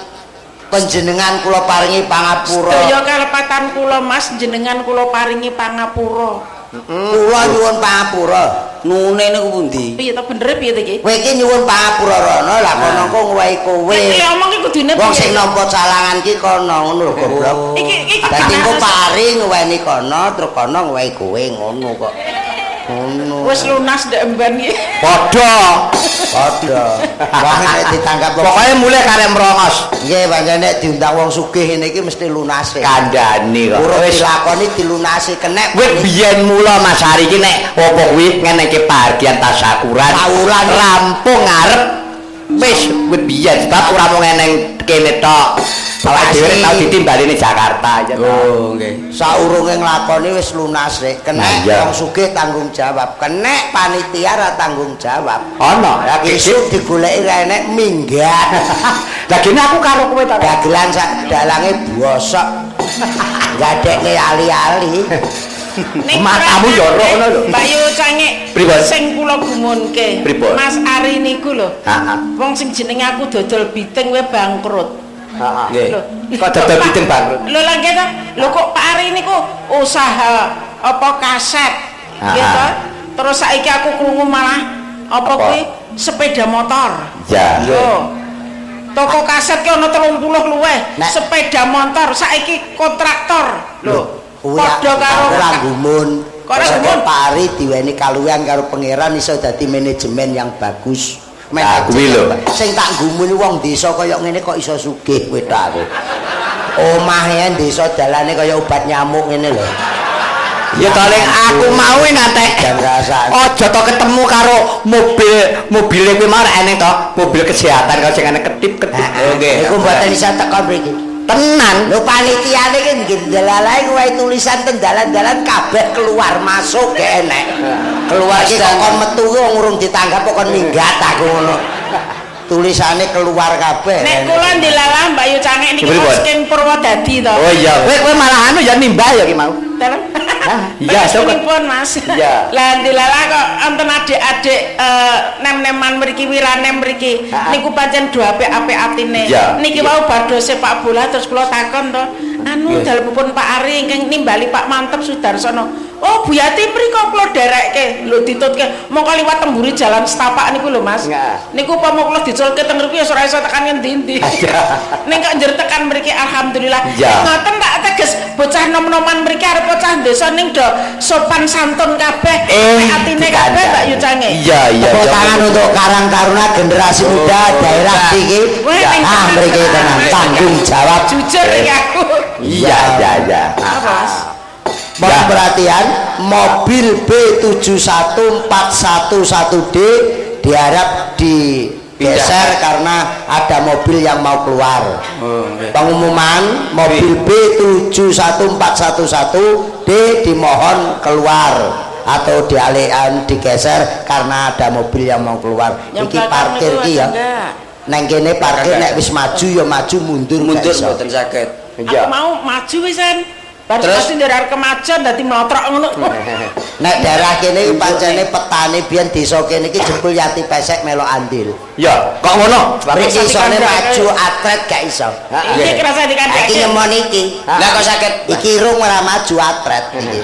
panjenengan kula paringi pangapura. Sedaya kalepatan kula Mas jenengan kula paringi pangapura. Kula nyuwun pangapura. Nune niku pundi? Piye to bener piye to iki? Kowe iki nyuwun pangapura rono lah kono engko nguwehi kowe. Iki omong iki kudune Wong sing nampa calangan ki kono ngono lho goblok. Iki iki Dadi engko paring nguweni kono terus kono nguwehi kowe ngono kok. Ngono. Wis lunas ndek emban iki. Padha. Padha. Wong nek ditanggap wong Pokoke mulih karek mrongos. Nggih, pancen nek diundang wong sugih ngene iki mesti lunase. Kandhani kok. Urung Wis dilakoni dilunasi kenek. wit biyen mula Mas Ari iki nek apa kuwi ngeneke pahargyan tasakuran. Tawuran. Rampung ngarep wis wit biyen sebab ora mung eneng kene tok. Awake dhewe tau ditimbali ning Jakarta ya toh. Oh, nggih. Saurunge nglakoni wis lunas rek. Kenek Nah, iya. wong sugih tanggung jawab, kenek panitia ra tanggung jawab. Ana ya Isuk digoleki ra enek minggat. Lah gene aku karo kowe ta. Dagelan sak dalange bosok. Gadekne ali-ali. Ning Matamu ora ya ora ngono lho. Mbak Yu Cangik Pripun? sing kula gumunke. Pripun? Mas Ari niku lho. Heeh. Wong sing jenenge aku dodol biting kowe bangkrut. Heeh. Nggih. Lho, Kok dodol biting bangkrut? Lho lah nggih to. Lho kok Pak Ari niku usaha apa kaset nggih to. Terus saiki aku krungu malah apa kuwi sepeda motor. Ya. Lho. Toko kaset ki ana 30 luweh, sepeda motor saiki kontraktor. Lho, padha karo ora gumun. Kok ora gumun? Pak Ari diweni kaluwihan karo pangeran iso dadi manajemen yang bagus. Nah, kuwi lho. Sing tak gumuni wong desa kaya ngene kok iso sugih kowe tok aku. Omahe desa dalane kaya obat nyamuk ngene lho. Ya to ling aku mau ngantek. Aja to ketemu karo mobil-mobile kuwi mau eneng to, mobil kesehatan karo sing ana ketip-ketip. Nggih. Iku mboten iso teko mriki. Tenan. Lho panitiane iki nggih ndelalae kuwi tulisan ten dalan-dalan kabeh keluar masuk gak enek. Keluar Iki kok kon metu ki wong urung ditanggap kok kon minggat aku ngono. Tulisane keluar kabeh. Nek kula ndilalah Mbak Yu Cangik niki Pripun? saking Purwodadi to. Oh iya, kowe malah anu ya nimbah ya ki mau. Dalem. Iya, sok. Pun Mas. Iya. Lah ndilalah kok wonten adik-adik nem-neman mriki wiranem mriki. Niku pancen do apik-apik atine. Niki wau badhe sepak bola terus kula takon to. Anu dalemipun Pak Ari ingkang nimbali Pak Mantep Sudarsono. Oh Bu Yati mriko kula derekke. Lho ditutke mongko liwat temburi jalan setapak niku lho Mas. Niku upama kula diculke teng mriki ya ora iso tekan ngendi-endi. Ning kok njer tekan mriki alhamdulillah. Ngoten tak teges bocah nom-noman mriki arep bocah desa ning do sopan santun kabeh, atine kabeh Mbak Yu Cangik. Iya iya. Tepuk tangan untuk Karang Taruna generasi muda daerah iki. Ah mriki tenan tanggung jawab. Jujur iki aku. Iya iya iya. Apa Mas? Mohon perhatian, mobil B71411D diharap digeser karena ada mobil yang mau keluar. Pengumuman mobil B71411D dimohon keluar atau dialihkan digeser karena ada mobil yang mau keluar. Yang Iki parkir iki ya. Neng kene parkir nek wis maju ya maju, mundur mundur mboten saged. Aku mau maju wisan. Bar pasti ndek kemajuan dadi mlotrok ngono. Nek daerah kene pancene petani biyen desa kene iki jebul Yati Pesek melok andil. Ya, kok ngono? Mriki isone maju atret gak iso. Iki kerasa dikandhake. Iki nyemon iki. Lah kok saged iki irung ora maju atret iki.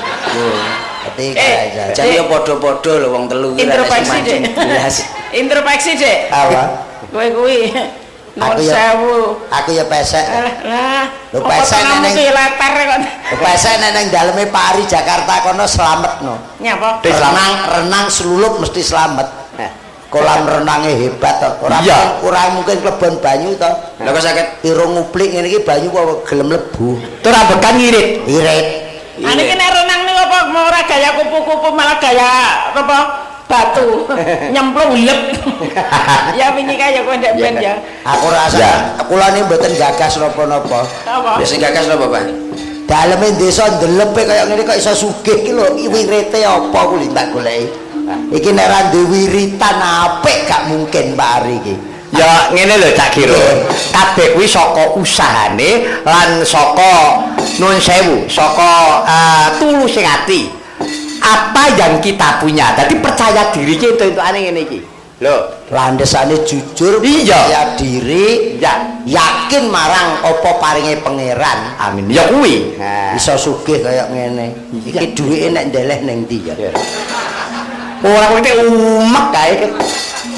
Dadi jan yo padha-padha lho wong telu iki. Introspeksi, Dik. Introspeksi, Dik. Apa? Kowe kuwi Nuwun sewu. Aku ya pesek. Lah, lho pesek ning latar kok. Pesek ning daleme Pak Ari Jakarta kono slamet no. Nyapa? Renang selulup mesti slamet. Kolam renangnya hebat to. Ora ora mungkin klebon banyu to. Lha kok saged irung nguplik ngene iki banyu kok gelem mlebu. Tur ambekan ngirit. Irit. Ane iki nek renang niku apa ora gaya kupu-kupu malah gaya apa? Batu nyemplung lep. Ya wingi kaya kowe ndek ben ya. Aku rasa kula niki mboten gagas napa-napa. Apa? Ya sing gagas napa, Pak? Daleme desa ndelepe kaya ngene kok iso sugih iki lho, wirite apa kuwi tak goleki. Iki nek ra duwe wiritan apik gak mungkin Pak Ari iki. Ya ngene lho Cak Giro. Kabeh kuwi saka usahane lan saka nuwun sewu, saka tuluse ati. Apa yang kita punya. Dadi percaya diri ki entuk-entukane ngene iki. Lho, landesane jujur, percaya diri, ya yakin marang apa paringe pangeran. Amin. Ya kuwi. Iso sugih kaya ngene. Iki duwike nek ndeleh ning ndi ya? Ora kowe umek kae.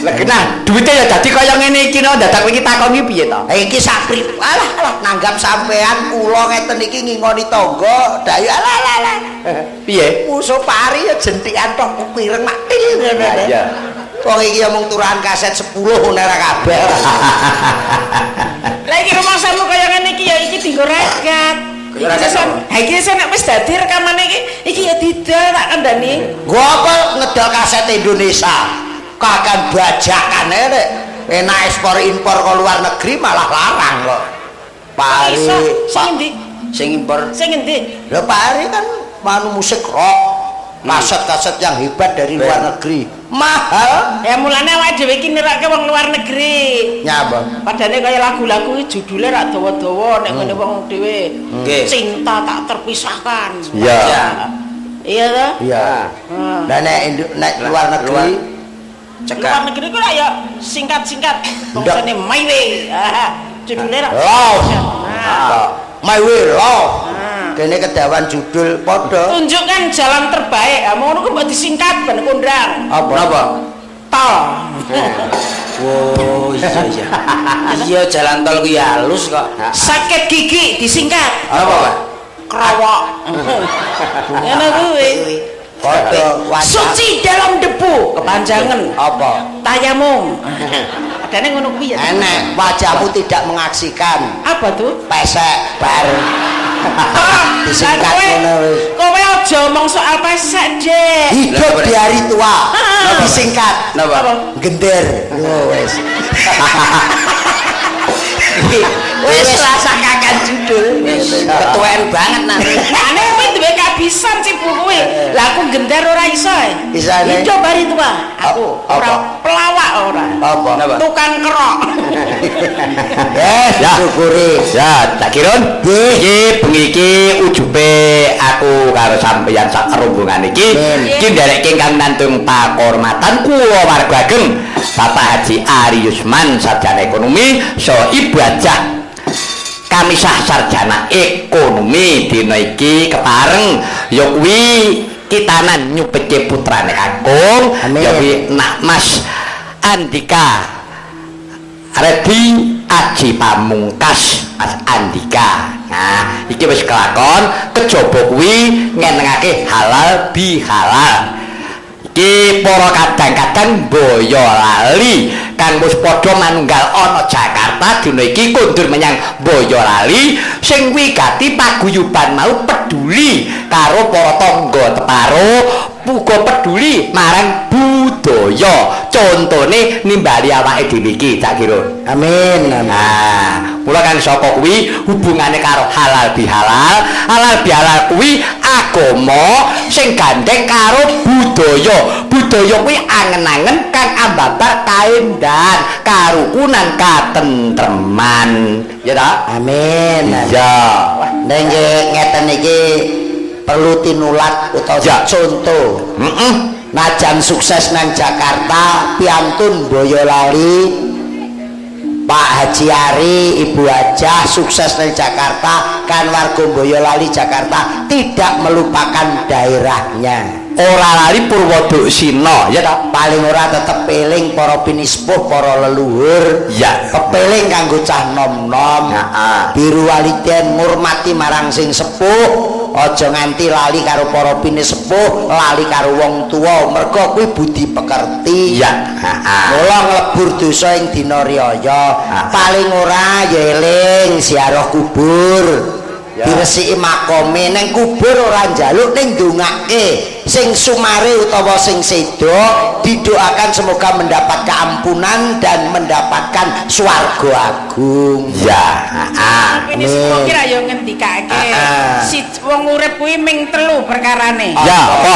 Lah genah, duwite ya dadi kaya ngene iki no, dadak kowe iki takon iki piye to? Iki sapri. Alah alah nanggap sampean kula ngeten iki ngingoni tangga, dayu alah alah alah. Piye? Musuh pari ya jentikan tok pireng mak til ngene. Iya. Wong iki ya mung turahan kaset 10 ngene ora kabeh. Lah iki rumangsamu kaya ngene iki ya iki dienggo ragat. Iki iso nek wis dadi rekamane iki, iki ya didol tak kandhani. Nggo apa ngedol kaset Indonesia? Kakan bajakan nek enak ekspor impor ke luar negeri malah larang kok. Pak Ari, sing endi? Sing impor. Sing endi? Lho Pak Ari kan manu musik rock, kaset-kaset yang hebat dari luar negeri. Mahal. Ya mulane awake dhewe iki nirake wong luar negeri. Nyapa? Padane kaya lagu-lagu iki judule rak dawa-dawa nek ngene wong dhewe. Cinta tak terpisahkan. Iya. Iya ta? Iya. Lah nek luar negeri luar negeri ku ya singkat-singkat bangsane My Way. Judule rak Love. My Way Love. Kene kedawan judul padha. Tunjukkan jalan terbaik. Ha ngono ku mbok disingkat ben kondang. Apa? Napa? Tol. Wo, iya iya. Iya jalan tol ku ya halus kok. Sakit gigi disingkat. Apa, Pak? Krowok. Ngono kuwi. Padha suci dalam debu kepanjangan. Apa? Tayamum. Adane ngono kuwi ya. Enek, wajahmu tidak mengaksikan. Apa tuh? Pesek bar. Disingkat ngono wis. Kowe aja omong soal pesek, Dik. Hidup di hari tua. Disingkat. Napa? Gender. Oh wis. Wis rasa kakan judul. Ketuaan banget nanti. Ane kuwi duwe kabisan sih Bu kuwi. Lah aku gender ora iso. Isane. Hidup hari tua. Aku ora pelawak ora. Apa? Tukang kerok. Ya, syukuri. Ya, tak kirun. Iki bengi iki ujube aku karo sampeyan sak rombongan iki. Iki ndereke ingkang nantung pakormatan kula warga ageng Bapak Haji Ari Yusman sarjana ekonomi saha Ibu Hajah Kamisah sarjana ekonomi. Dina iki kepareng ya kuwi kitanan nyupeke putrane kakung ya kuwi Nak Mas Andika Redi Aji Pamungkas Mas Andika. Nah, iki wis kelakon kejaba kuwi ngenengake halal bihalal. Iki para kadang-kadang Boyolali kang wis padha manunggal ana Jakarta dina iki kondur menyang Boyolali sing wigati paguyuban mau peduli karo para tangga teparo, uga peduli marang budaya. Contone nimbali awake dhewe iki Cak Kirun. Amin. Nah, mula kang saka kuwi hubungane karo halal bihalal. Halal bihalal kuwi agama sing gandeng karo budaya. Budaya kuwi angen-angen kang ambabar kaendahan, karukunan, katentreman. Ya ta? Amin. Iya. Nek ngeten iki perlu tinulat utawa contoh. Heeh. Najan sukses nang Jakarta, piantun Boyolali, Pak Haji Ari, Ibu Hajah sukses nang Jakarta, kan warga Boyolali Jakarta tidak melupakan daerahnya. Ora lali Purwoduksina, ya ta? Paling ora tetep eling para pinispuh, para leluhur. Ya. Pepeling kanggo cah nom-nom. Heeh. Biru waliden ngurmati marang sing sepuh, aja nganti lali karo para pinispuh, lali karo wong tuwa, merga kuwi budi pekerti. Iya, heeh. Mula nglebur dosa ing dina riyaya. Paling ora ya eling ziarah kubur. Diresiki makome ning kubur ora njaluk ning ndongake sing sumare utawa sing sedo didoakan semoga mendapat keampunan dan mendapatkan swarga agung. Ya, heeh. Ini semua kira ya ngendikake. Si wong urip kuwi ming telu perkarane. Ya, apa?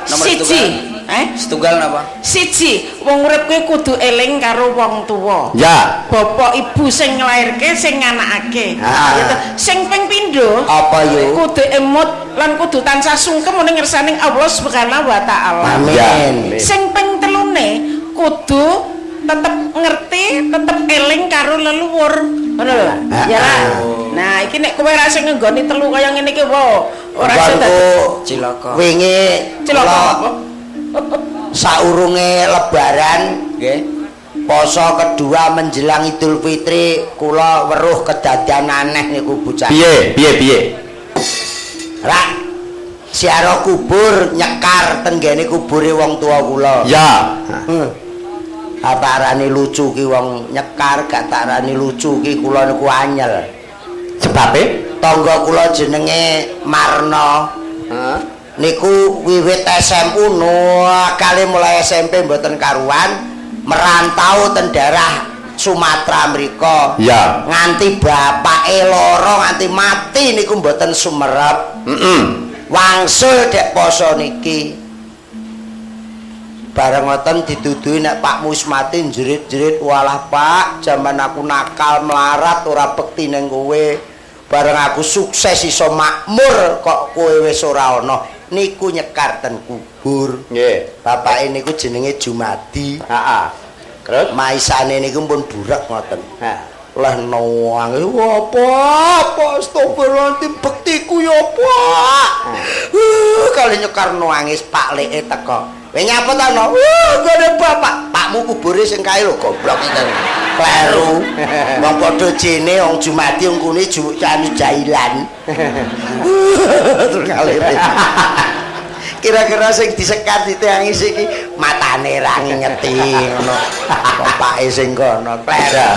Siji, Setunggal napa? Siji, wong urip kuwi kudu eling karo wong tuwa. Ya. Bapak ibu sing nglairke, sing nganakake. Gitu. Sing ping pindho apa yo? Kudu emut lan kudu tansah sungkem ning ngersaning Allah Subhanahu wa taala. Amin. Sing ping telune kudu tetep ngerti, tetep eling karo leluhur. Ngono lho. Ya lah. Nah, iki nek kowe ora sing nggoni telu kaya ngene iki, wo, ora iso dadi cilaka. Wingi cilaka apa? Saurunge lebaran nggih, poso kedua menjelang Idul Fitri kula weruh kedadian aneh niku bocah. Piye? Piye piye? Rak ziarah kubur nyekar tenggene kubure wong tua kula. Ya. Apa arane lucu ki wong nyekar, gak tak arani lucu ki kula niku anyel. Sebabe tangga kula jenenge Marno. Heeh. Niku wiwit SMU kali mulai SMP mboten karuan merantau ten daerah Sumatera mriko. Ya. Nganti bapake lara nganti mati niku mboten sumerep. Heeh. Wangsul dek poso niki. Bareng ngoten diduduhi nek Pakmu wis mati jerit-jerit, walah Pak, jaman aku nakal melarat ora bekti ning kowe. Bareng aku sukses iso makmur kok kowe wis ora ana. Niku nyekar ten kubur. Nggih. Bapake niku jenenge Jumadi. Heeh. Terus maisane niku pun burek ngoten. Heeh. Lah nangis, apa apa astagfirullahaladzim bektiku ya apa. Kali nyekar nangis Pak Leke teko. Kowe nyapa ta no? Nggone bapak. Pakmu kubure sing kae lho goblok iki. Kleru. Wong padha jene wong Jumadi wong kune jailan. Terus kalih. Kira-kira sing disekar ditangis iki matane ra ngingeti ngono. Bapake sing kono kleru.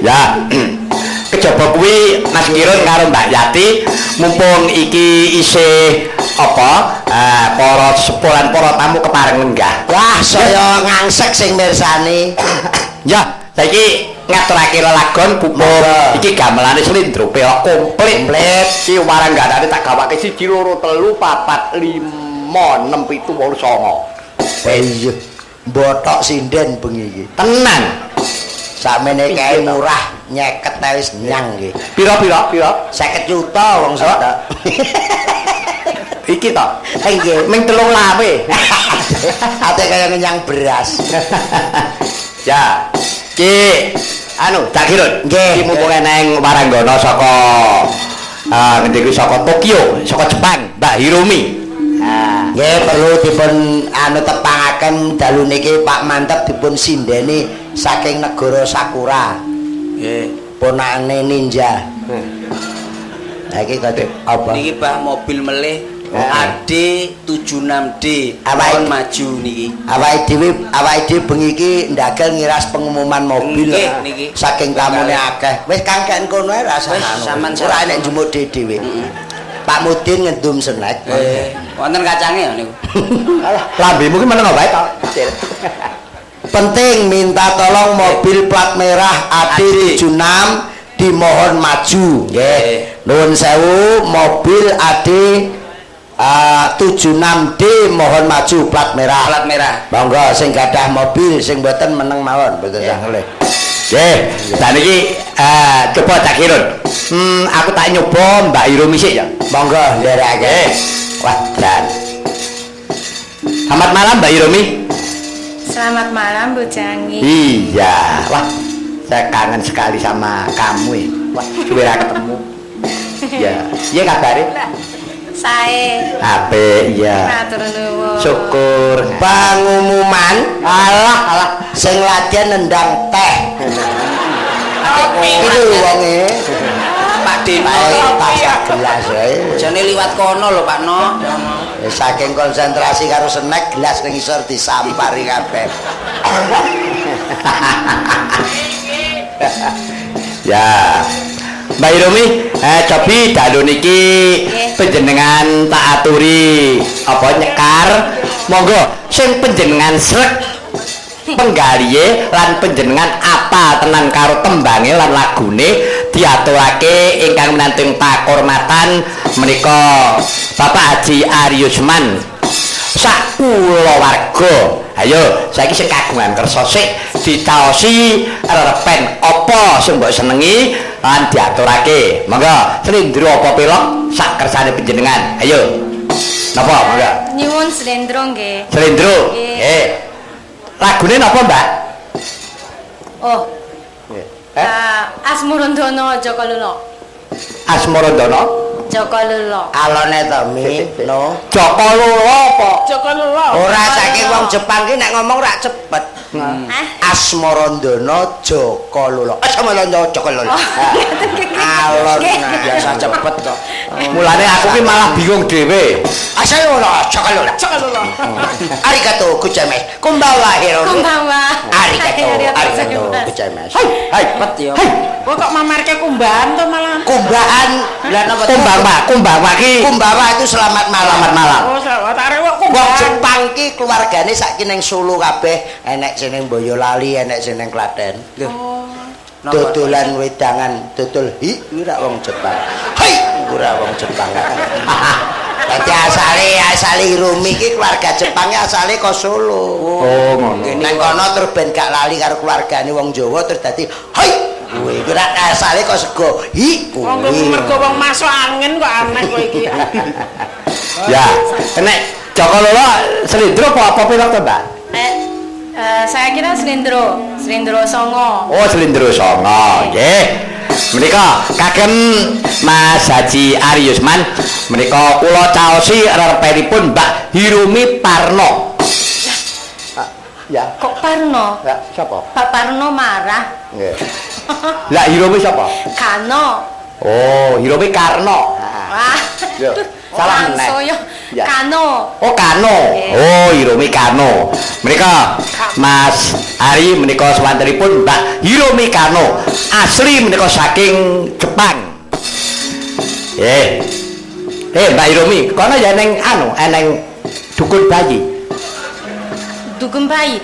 Ya. Kejaba kuwi Mas Kirun karo Mbak Yati mumpung iki isih apa para sepulan para tamu kepareng lenggah. Wah, saya ngangsek sing mirsani. Ya, saiki ngaturake lelagon pupuk iki gamelane slendro pelok komplit. Komplit. Iki warangganane tak gawake 1 2 3 4 5 6 7 8 9. Iya. Botok sinden bengi iki. Tenan. Sakmene kae murah nyeket ae wis nyang nggih. Pira-pira? Pira? 50 juta wong sitok. Iki to. Nggih, ming 3 lawe. Ate kaya ngenyang beras. Ya. Ki anu tak kirun. Nggih. Iki mumpung eneng waranggana saka ngendi kuwi saka Tokyo, saka Jepang, Mbak Hiromi. Nggih, perlu dipun anu tepangaken dalu niki Pak Mantep dipun sindeni saking negara Sakura. Nggih. Ponakane ninja. Lah iki kate apa? Niki bah mobil melih AD 76D. Awake maju niki. Awake dhewe bengi iki ndagel ngiras pengumuman mobil. Nggih niki. Saking tamune akeh. Wis kangken kono ae rasah anu. Ora enek njumuk dhewe. Pak Mudin ngendum snack. Wonten kacange ya niku. Alah, lambemu ki meneng wae to. Penting minta tolong mobil plat merah AD 76 dimohon maju. Nggih. Nuwun sewu mobil AD 76D mohon maju plat merah. Plat merah. Monggo sing gadah mobil sing mboten meneng mawon, mboten sah ngelih. Nggih, saniki coba tak kirun. Aku tak nyoba Mbak Hiromi sik ya. Monggo nderekake. Wah, dan. Selamat malam Mbak Hiromi. Selamat malam Bu Cangi. Iya, wah, saya kangen sekali sama kamu ya. Wah, suwe ra ketemu. Ya, piye kabare? Sae. Apik iya. Matur nuwun. Syukur. Pangumuman. Alah alah sing latihan nendang teh. Iki lho wonge. Pak Dino tas gelas wae. Jane liwat kono lho Pak No. Saking konsentrasi karo snack gelas ning isor disampari kabeh. Ya. Mbak Hiromi, cobi dalu niki panjenengan tak aturi apa nyekar. Monggo sing panjenengan srek penggalihe lan panjenengan apa tenan karo tembange lan lagune diaturake ingkang menanting pakurmatan menika Bapak Haji Aryusman sak kulawarga. Ayo saiki sing kagungan kersa sik dicaosi rerepen apa sing mbok senengi lan diaturake. Monggo slendro apa pelok sak kersane panjenengan. Ayo. Napa monggo? Nyuwun slendro nggih. Slendro. Nggih. Lagune napa, Mbak? Oh. Asmarandana Jaka Lula. Asmarandana Jaka Lula. Alone to, Mi? No. Jaka Lula apa? Jaka Lula. Ora saking wong Jepang ki nek ngomong rak cepet. Asmarandana Jaka Lula. Asmarandana Jaka Lula. Alon biasa cepet kok. Mulane aku ki malah bingung dhewe. Asmarandana Jaka Lula. Jaka Lula. Arigato gozaimasu. Konbanwa Hiromi. Konbanwa. Arigato, arigato gozaimasu. Hai, cepet ya. Kok mamarke kumbahan to malah. Kumbahan. Lah napa Kumbawa, kumbawa ki. Kumbawa itu selamat malam. Selamat malam. Oh, selamat arek kok Wong kumbahan. Jepang ki keluargane saiki ning Solo kabeh, enek sing ning Boyolali, enek sing ning Klaten. Lho. Dodolan wedangan, dodol hi kuwi rak wong Jepang. Hei, kuwi rak wong Jepang. Dadi asale Hiromi ki keluarga Jepangnya asale ko Solo. Oh, ngono. Nang kono terus ben gak lali karo keluargane wong Jawa terus dadi hei kuwi kuwi rak asale kok sego hi Wong kuwi. mergo wong masuk angin kok aneh kok iki. Ya, nek Jaka Lula slendro apa pelok to, Mbak? Saya kira slendro, slendro songo. Oh, slendro songo. Nggih. Menika kagem Mas Haji Aryusman menika kula caosi rerepenipun Mbak Hiromi Parno. Ya. Kok Parno? Ya, sapa? Pak Parno marah. Nggih. Lah Hiromi sapa? Kano. Oh, Hiromi Karno. Wah. Yo, salah meneh. Ya. Kano. Oh, Kano. Oh, Hiromi Kano. Menika Mas Ari menika swantenipun Mbak Hiromi Kano. Asli menika saking Jepang. Mbak Hiromi, kono ya neng anu, eneng dukun bayi. Dukun bayi.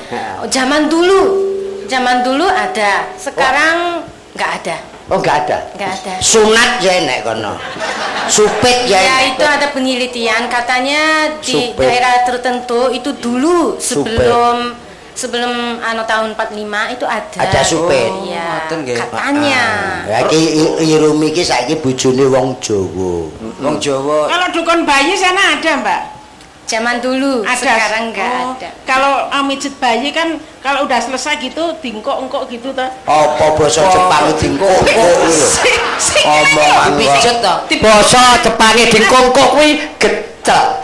Zaman dulu ada. Sekarang enggak ada. Oh, enggak ada. Enggak ada. Sunat ya enek kono. Supit ya. Ya itu ada penelitian katanya di Supit. Daerah tertentu itu dulu sebelum sebelum anu tahun 45 itu ada. Ada supit. Iya. Katanya. Ya iki Hiromi iki saiki bojone wong Jawa. Wong Jawa. Kalau dukun bayi sana ada, Mbak? Zaman dulu, ada. Sekarang enggak ada. Kalau mijet bayi kan kalau udah selesai gitu dingkok-engkok gitu toh. Apa basa Jepang dingkok-engkok lho. Omongan pijet to. Basa Jepange dingkok-engkok kuwi gecel.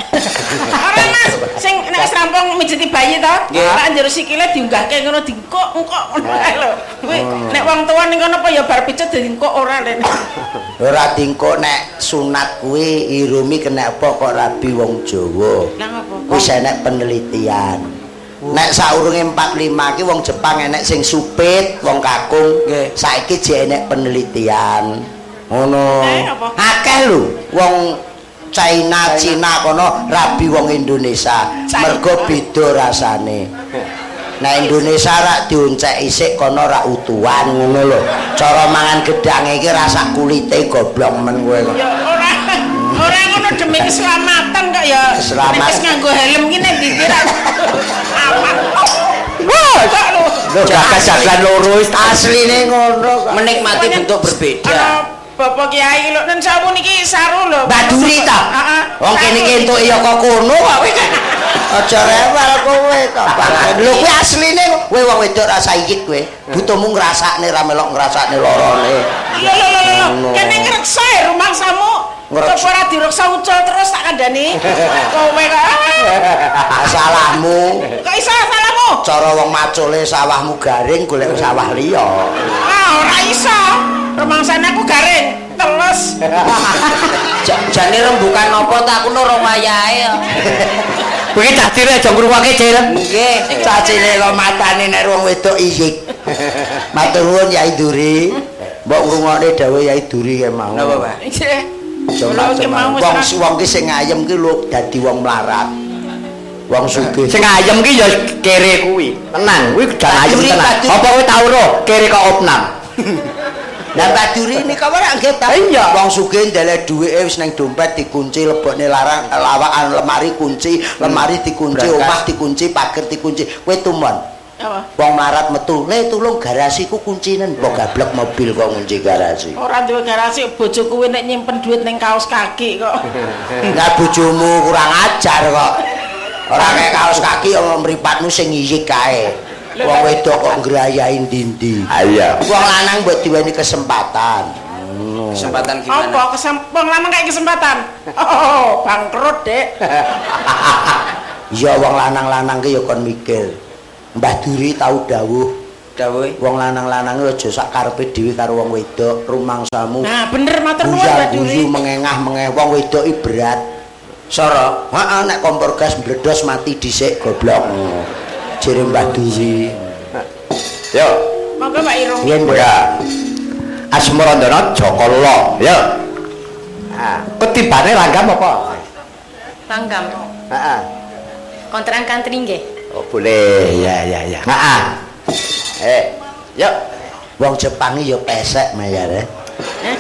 Ora Mas, sing nek wis rampung mijeti bayi to, tak njero sikile diunggahke ngono dingkok-engkok ngono kae lho. Kuwi nek wong tuwa ning kono apa ya bar pijet dingkok ora lene. Ora dingkok nek sunat kuwi Hiromi kena apa kok rabi wong Jawa. Lah ngopo? Wis enek penelitian. Nek saurunge 45 ki wong Jepang enek sing supit, wong kakung. Saiki jek enek penelitian. Ngono. Akeh lho wong China, Cina kono rabi wong Indonesia. Mergo beda rasane. Nek Indonesia rak dioncek isik kono rak utuhan ngono lho. Cara mangan gedange iki rasa kulite goblok men kowe kok. Ya ora ora ngono demi keselamatan kok ya. Selamat. Nek wis nganggo helm ki nek ndi ra aman. Wah, kok lho. Lho gagas jagan loro wis asline ngono kok. Menikmati bentuk berbeda. Bapak Kiai lho nen sawu niki saru lho. Mbak Duri ta? Heeh. Wong kene iki entuk ya kok kono kok kowe. Aja rewel kowe to. Lho kuwi asline kowe wong wedok rasa iyik kowe. Butuhmu ngrasakne ra melok ngrasakne lorone. Lho lho lho lho. Kene ngreksa rumangsamu Coba ora direksa ucul terus tak kandhani. Kowe kok salahmu. Kok iso salahmu? Cara wong macule sawahmu garing golek sawah liya. Ah, ora iso. Rumangsane aku garing, teles. Jane rembukan apa ta aku ora wayahe. Kowe cah cilik aja ngrungokke, Cil. Nggih. Cah cilik kok matane nek wong wedok iyik. Matur nuwun Yai Duri. Mbok ngrungokne dawuh Yai Duri kae mau. Napa, Pak? Nggih. Wong wong ki sing ayem ki lho dadi wong melarat. Wong sugih. Sing ayem ki ya kere kuwi. Tenang, kuwi jan ayem tenan. Apa kowe tau ro kere kok opnam? Lah Mbak Duri nika ora nggih ta? Iya. Wong sugih ndeleh duwike wis ning dompet dikunci, lebokne larang lawakan lemari kunci, lemari dikunci, omah dikunci, pager dikunci. Kowe tumon. Apa? Wong melarat metu, "Le tulung garasiku kuncinen." Mbok gablek mobil kok ngunci garasi. Ora duwe garasi, bojoku kuwi nek nyimpen duit ning kaos kaki kok. Lah bojomu kurang ajar kok. Ora kaya kaos kaki ya mripatmu sing ngiyik kae. Wong wedok kok ngrayahi ndi-ndi. Ah iya. Wong lanang mbok diweni kesempatan. Kesempatan gimana? Apa wong lanang kayak kesempatan? Oh, bangkrut, Dek. Iya wong lanang-lanang ki ya kon mikir. Mbah Duri tau dawuh. Dawuhe wong lanang-lanang aja sak karepe dhewe karo wong wedok, rumangsamu. Nah, bener matur nuwun Mbah Duri. Mengengah-mengeh wong wedok iki berat. Soro, heeh nek kompor gas mbledos mati dhisik goblok. Jere Mbah Duri. Yo. Monggo Mbak Irung. Yen ya. Asmarandana Jaka Lula. Yo. Ah, ketibane langgam apa? Langgam. Heeh. Kontrang kantri nggih. Oh, boleh. Ya ya ya. Heeh. Yo. Wong Jepang ya pesek mayare. Eh?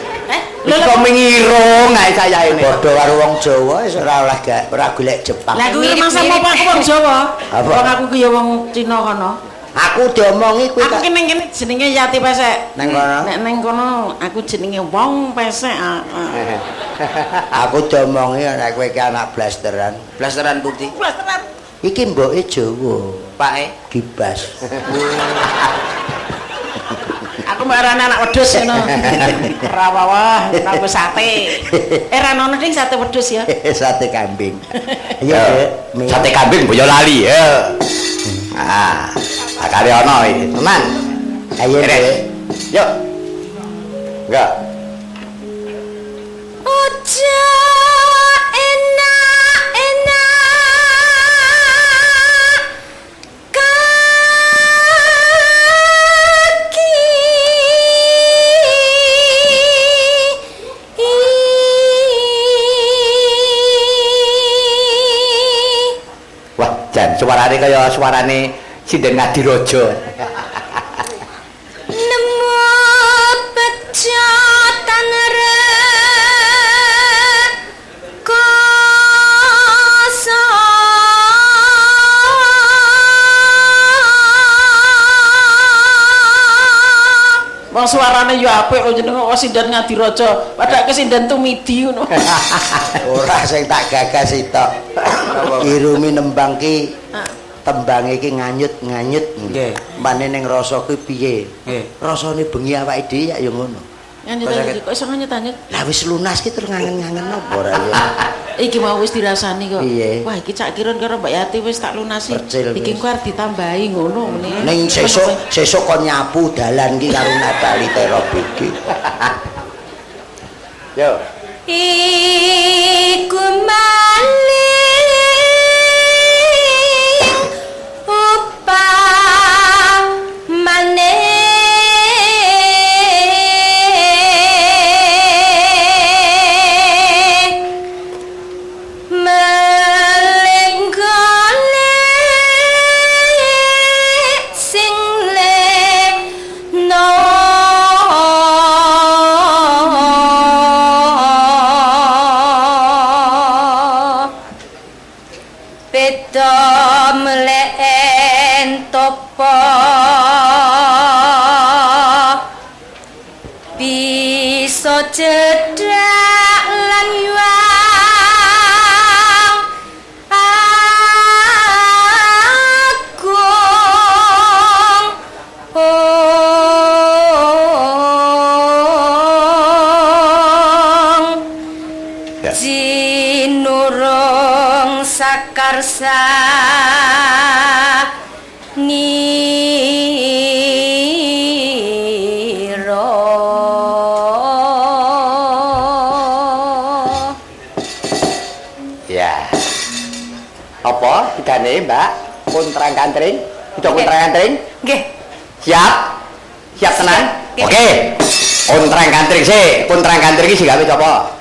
Lho kok mengirung ae saya ini. Padha karo wong Jawa wis ora oleh gak ora golek Jepang. Lah kuwi mangsa apa aku wong Jawa? Wong aku ki ya wong Cina kono. Aku diomongi kuwi. Aku ki ning kene jenenge Yati Pesek. Neng kono. Nek neng kono aku jenenge wong pesek. Aku diomongi nek kowe ki anak blasteran. Blasteran putih. Blasteran. Iki mboke Jawa. Pake gibas. Aku marane anak wedhus ngono. Ora wawah, aku sate. Ra ono ding sate wedhus ya. Sate kambing. Iya, sate kambing Boyolali ya. Ah, akare ono iki. Tenan. Ayo, Dek. Yuk. Enggak. Ojo enak-enak kaki. Wah, jan suarane kaya suarane sinden Ngadirojo. Nemu pecotan rekoso. Wong suarane ya apik kok jenenge kok sinden Ngadirojo. Padahal kesinden tumidi ngono. Ora sing tak gagas sitok. Irumi nembang ki tembange iki nganyut-nganyut. Nggih. Mane ning rasa kuwi piye? Nggih. Rasane bengi awake dhewe ya ngono. Nganyut-nganyut kok iso nganyut-nganyut. Lah wis lunas ki terus ngangen-ngangen apa ora ya? Iki mau wis dirasani kok. Piye? Wah, iki Cak Kirun karo Mbak Yati wis tak lunasi. Percil Iki wis. engko arep ditambahi ngono meni. Ning sesuk sesuk kon nyapu dalan ki karo Natali Terop iki. Yo. Iku maling upamane melenggolek sing leno. Beda melen topo bisa cedhak lan yuang agung ong karsa-karsa nira. Ya. Apa idane, Mbak? Kontrang kantring? Udah kontrang kantring? Nggih. Siap? Siap tenang? Oke. Kontrang kantring sih, kontrang kantring iki sing gawe sapa?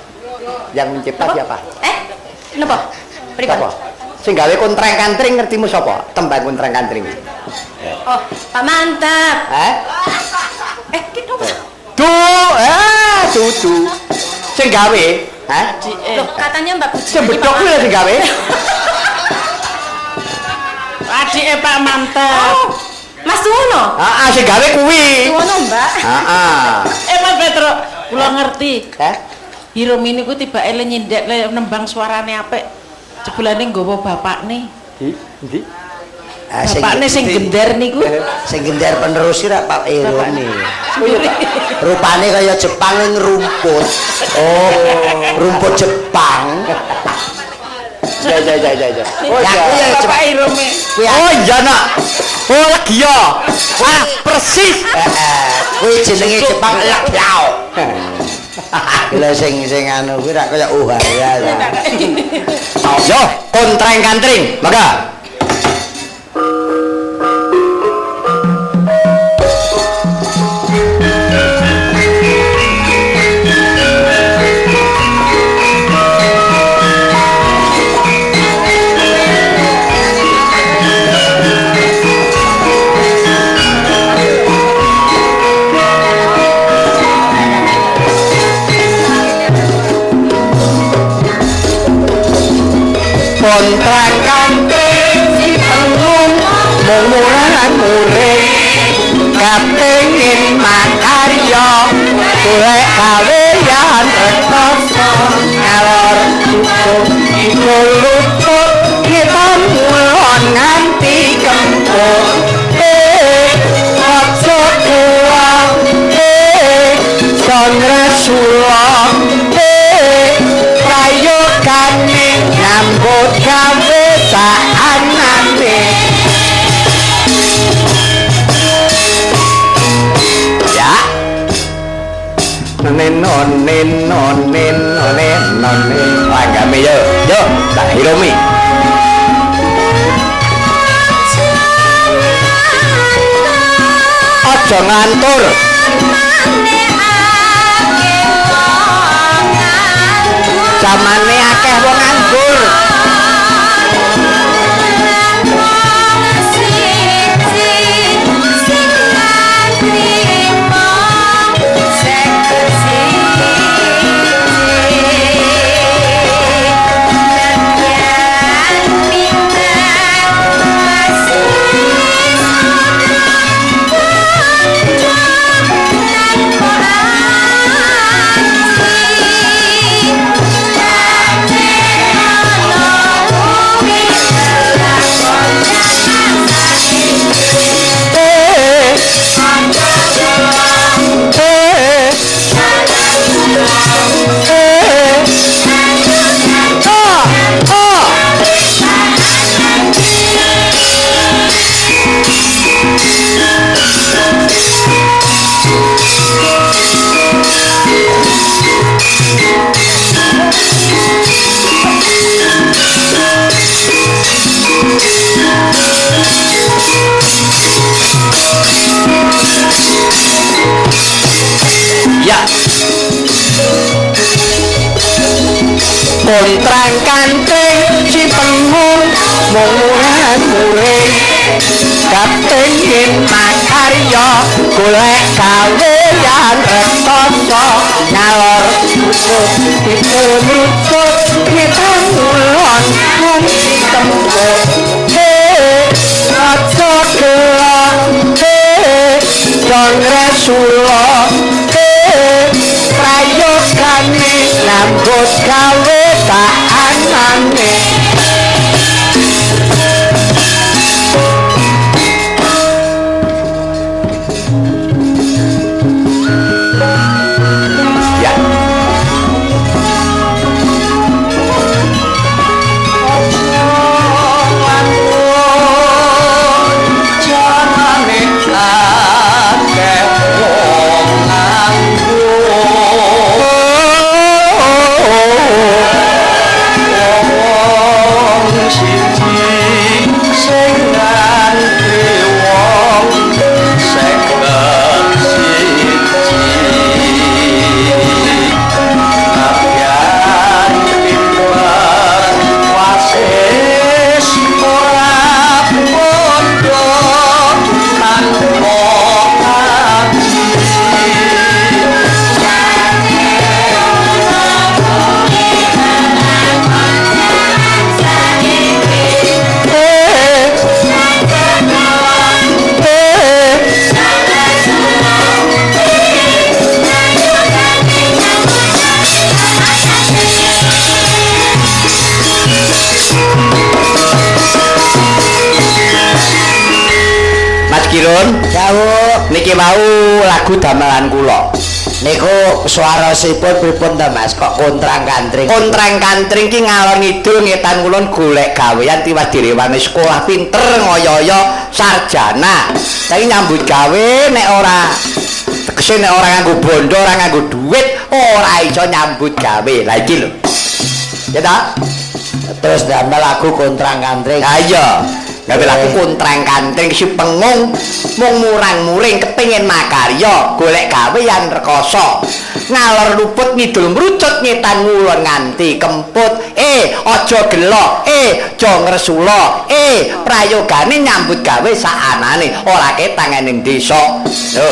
Yang mencipta siapa? Napa? Pripun? Sapa? Sing gawe kontrang kantring ngertimu sapa? Tembang kontrang kantring. Oh, Pak Mantap. Hah? Ki napa? Dudu. Sing gawe, hah? Loh, katanya Mbak Puji. Sing bedhok kuwi lho sing gawe. Adike Pak Mantap. Oh, Mas Suwono. Heeh, sing gawe kuwi. Suwono, Mbak. Heeh. Mas Petro, kula ngerti. Hah? Hiromi niku tibake le nyindek le nembang suarane apik. Jebulane nggawa bapakne. Ndi? Bapakne sing gender niku. Sing gender penerus ki rak Pak Hiromi. Rupane kaya Jepang ning rumput. Oh, rumput Jepang. Ya ya ya ya. Oh iya, Bapak Hiromi. Oh iya nak. Oh lagi ya. Ah, persis. Kuwi jenenge Jepang lak-lau. Lha sing sing anu kuwi rak kaya Ohara ta. Yo, kontreng kantring, mangga. Kontrang kantring si tenung mung murah-murih kapengin makarya golek gaweyan rekoso ngalor cukup iku luput ngetan ngulon nganti kempuk aja kula sangresula prayogane nyambut gawe saanane. Ya. Neno neno neno neno neno. Langgame yo. Yo, Mbak Hiromi. Aja ngantur. Zamane akeh wong nganggur. Ya. Kontrang kantring si pengung mung murah-murih kapengin makarya golek gaweyan rekoso ngalor cukup iku mrucut ngetan ngulon nganti kempuk aja gela jongresula prayogane nyambut gawe saanane. Ya. Kirun. Dawuh. Niki mau lagu damelan kula. Niku swarasipun pripun ta Mas? Kok kontrang-kantring? Kontrang-kantring ki ngalor ngidul ngetan kulon golek gawean tiwas direwangi sekolah pinter ngoyo-oyo sarjana. Saiki nyambut gawe nek ora tegese nek ora nganggo bondo, ora nganggo duit, ora iso nyambut gawe. Lah iki lho. Ya ta? Terus damel lagu kontrang-kantring. Ha iya. Gawe lagu kontrang-kantring si pengung mung murang-muring kepengin makarya, golek gawean rekoso. Ngalor luput ngidul mrucut ngetan ngulon nganti kemput. Aja gelo, aja ngresula, prayogane nyambut gawe saanane, ora ketang ning desa. Lho,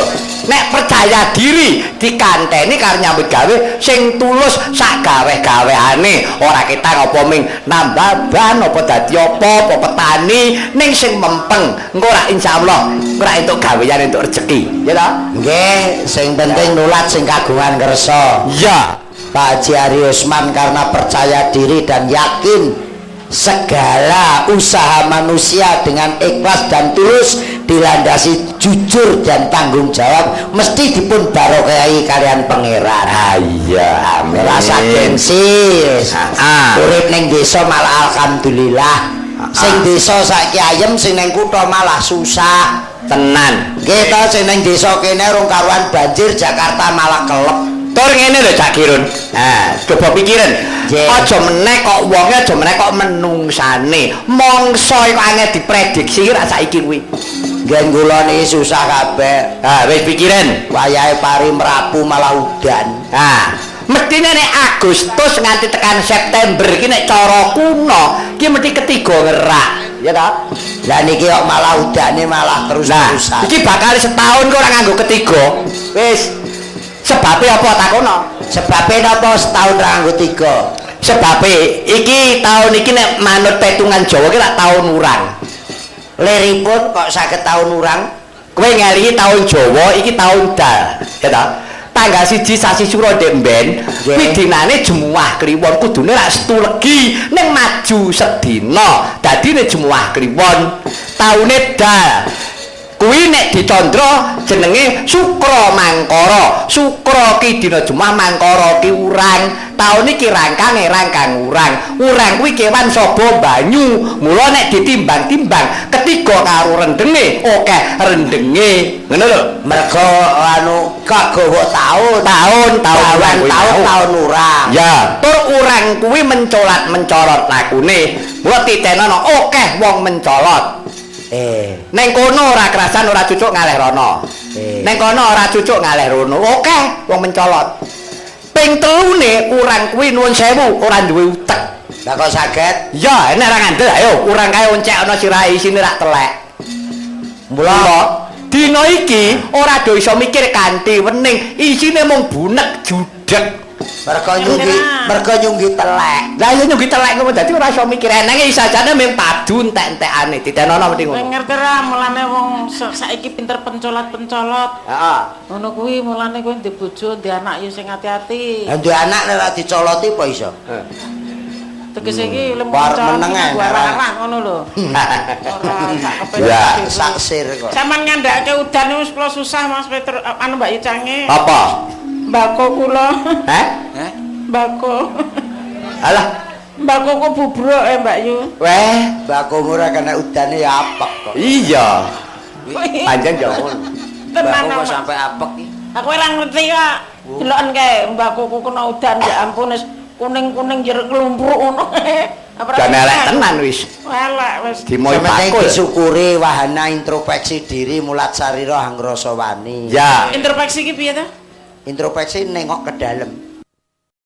nek percaya diri dikanteni karo nyambut gawe sing tulus sak gawe-gaweane, ora ketang apa ming nambah ban apa dadi apa petani ning sing mempeng, engko ora insyaallah engko ora entuk gawean entuk rejeki, ya ta? Nggih, sing penting nulat sing kagungan kersa. Iya. Pak Haji Ari Usman karena percaya diri dan yakin segala usaha manusia dengan ikhlas dan tulus dilandasi jujur dan tanggung jawab mesti dipun barokahi kalian pangeran. Ah iya, amin. Rasa gengsi. Urip ning desa malah alhamdulillah. Sing desa saiki ayem, sing ning kutha malah susah. Tenan. Nggih ta, sing ning desa kene rong karuan banjir, Jakarta malah kelep. Tur ngene lho Cak Kirun. Nah, coba pikiran. Aja meneh kok wonge, aja meneh kok menungsane. Mangsa iku angel diprediksi ra saiki kuwi. Nggih kula niki susah kabeh. Ha, wis pikiran. Wayahe pari merapu malah udan. Ha, mestine nek Agustus nganti tekan September iki nek cara kuno iki mesti ketiga ngerak. Ya ta? Lah niki kok malah udane malah terus-terusan. Nah, iki bakal setahun kok ora nganggo ketiga. Wis. Sebabe apa takono? Sebabe napa setahun ra nganggo tiga? Sebabe iki taun iki nek manut petungan Jawa iki lak taun urang. Liripun kok saged taun urang? Kowe ngelingi taun Jawa iki taun dal, ya ta? Tanggal 1 sasi Sura ndek mben, kuwi dinane Jemuah Kliwon, kudune rak setu legi ning maju sedina. Dadine Jemuah Kliwon, taune dal. Kuwi nek dicandra jenenge Sukra Mangkara. Sukra ki dina Jemuah, Mangkara ki urang. Taun iki rangkange rangkang urang. Urang kuwi kewan saba banyu. Mula nek ditimbang-timbang ketiga karo rendenge, akeh rendenge. Ngono lho. Mergo anu kagawa taun, taun taun taun urang. Ya, tur urang kuwi mencolat-mencolot lakune. Mula titenono akeh wong mencolot. Neng kono ora kerasan ora cucuk ngaleh rono. Neng kono ora cucuk ngaleh rono. Oke, wong mencolot. Ping telune urang kuwi nuwun sewu ora duwe utek. Lah kok saged? Ya, nek ora ngandel ayo urang kae oncek ana sirahe isine rak telek. Mula dina iki ora do iso mikir kanthi wening, isine mung bunek judeg. Mergo nyunggi telek. Lah iya nyunggi telek ngono dadi ora iso mikir enenge isajane mung padu entek-entekane ditenono mesti ngono. Ngerti ra mulane wong saiki pinter pencolat-pencolot. Heeh. Ngono kuwi mulane kowe ndek bojo, ndek anak ya sing ati-ati. Lah ndek anak nek ora dicoloti apa iso? Tegese iki lemu arah ngono lho. Ora sak kepengin sak sir kok. Sampeyan ngandhake udan wis kula susah Mas Petro anu Mbak Icange. Apa? Mbako kula. Heh? Mbako. Alah, mbako ku bubruk Mbak Yu. Weh, mbako ora kena udane ya apek kok. Iya. Panjen ya ngono. Tenan kok sampe apek iki. Aku ora ngerti kok. Deloken kae mbako ku kena udan ya ampun wis kuning-kuning jeruk klumpruk ngono. Jan elek tenan wis. Elek wis. Dimoy bakul. Disyukuri wahana introspeksi diri mulat sarira hangrasa wani. Ya. Introspeksi iki piye to? Introspeksi nengok ke dalam.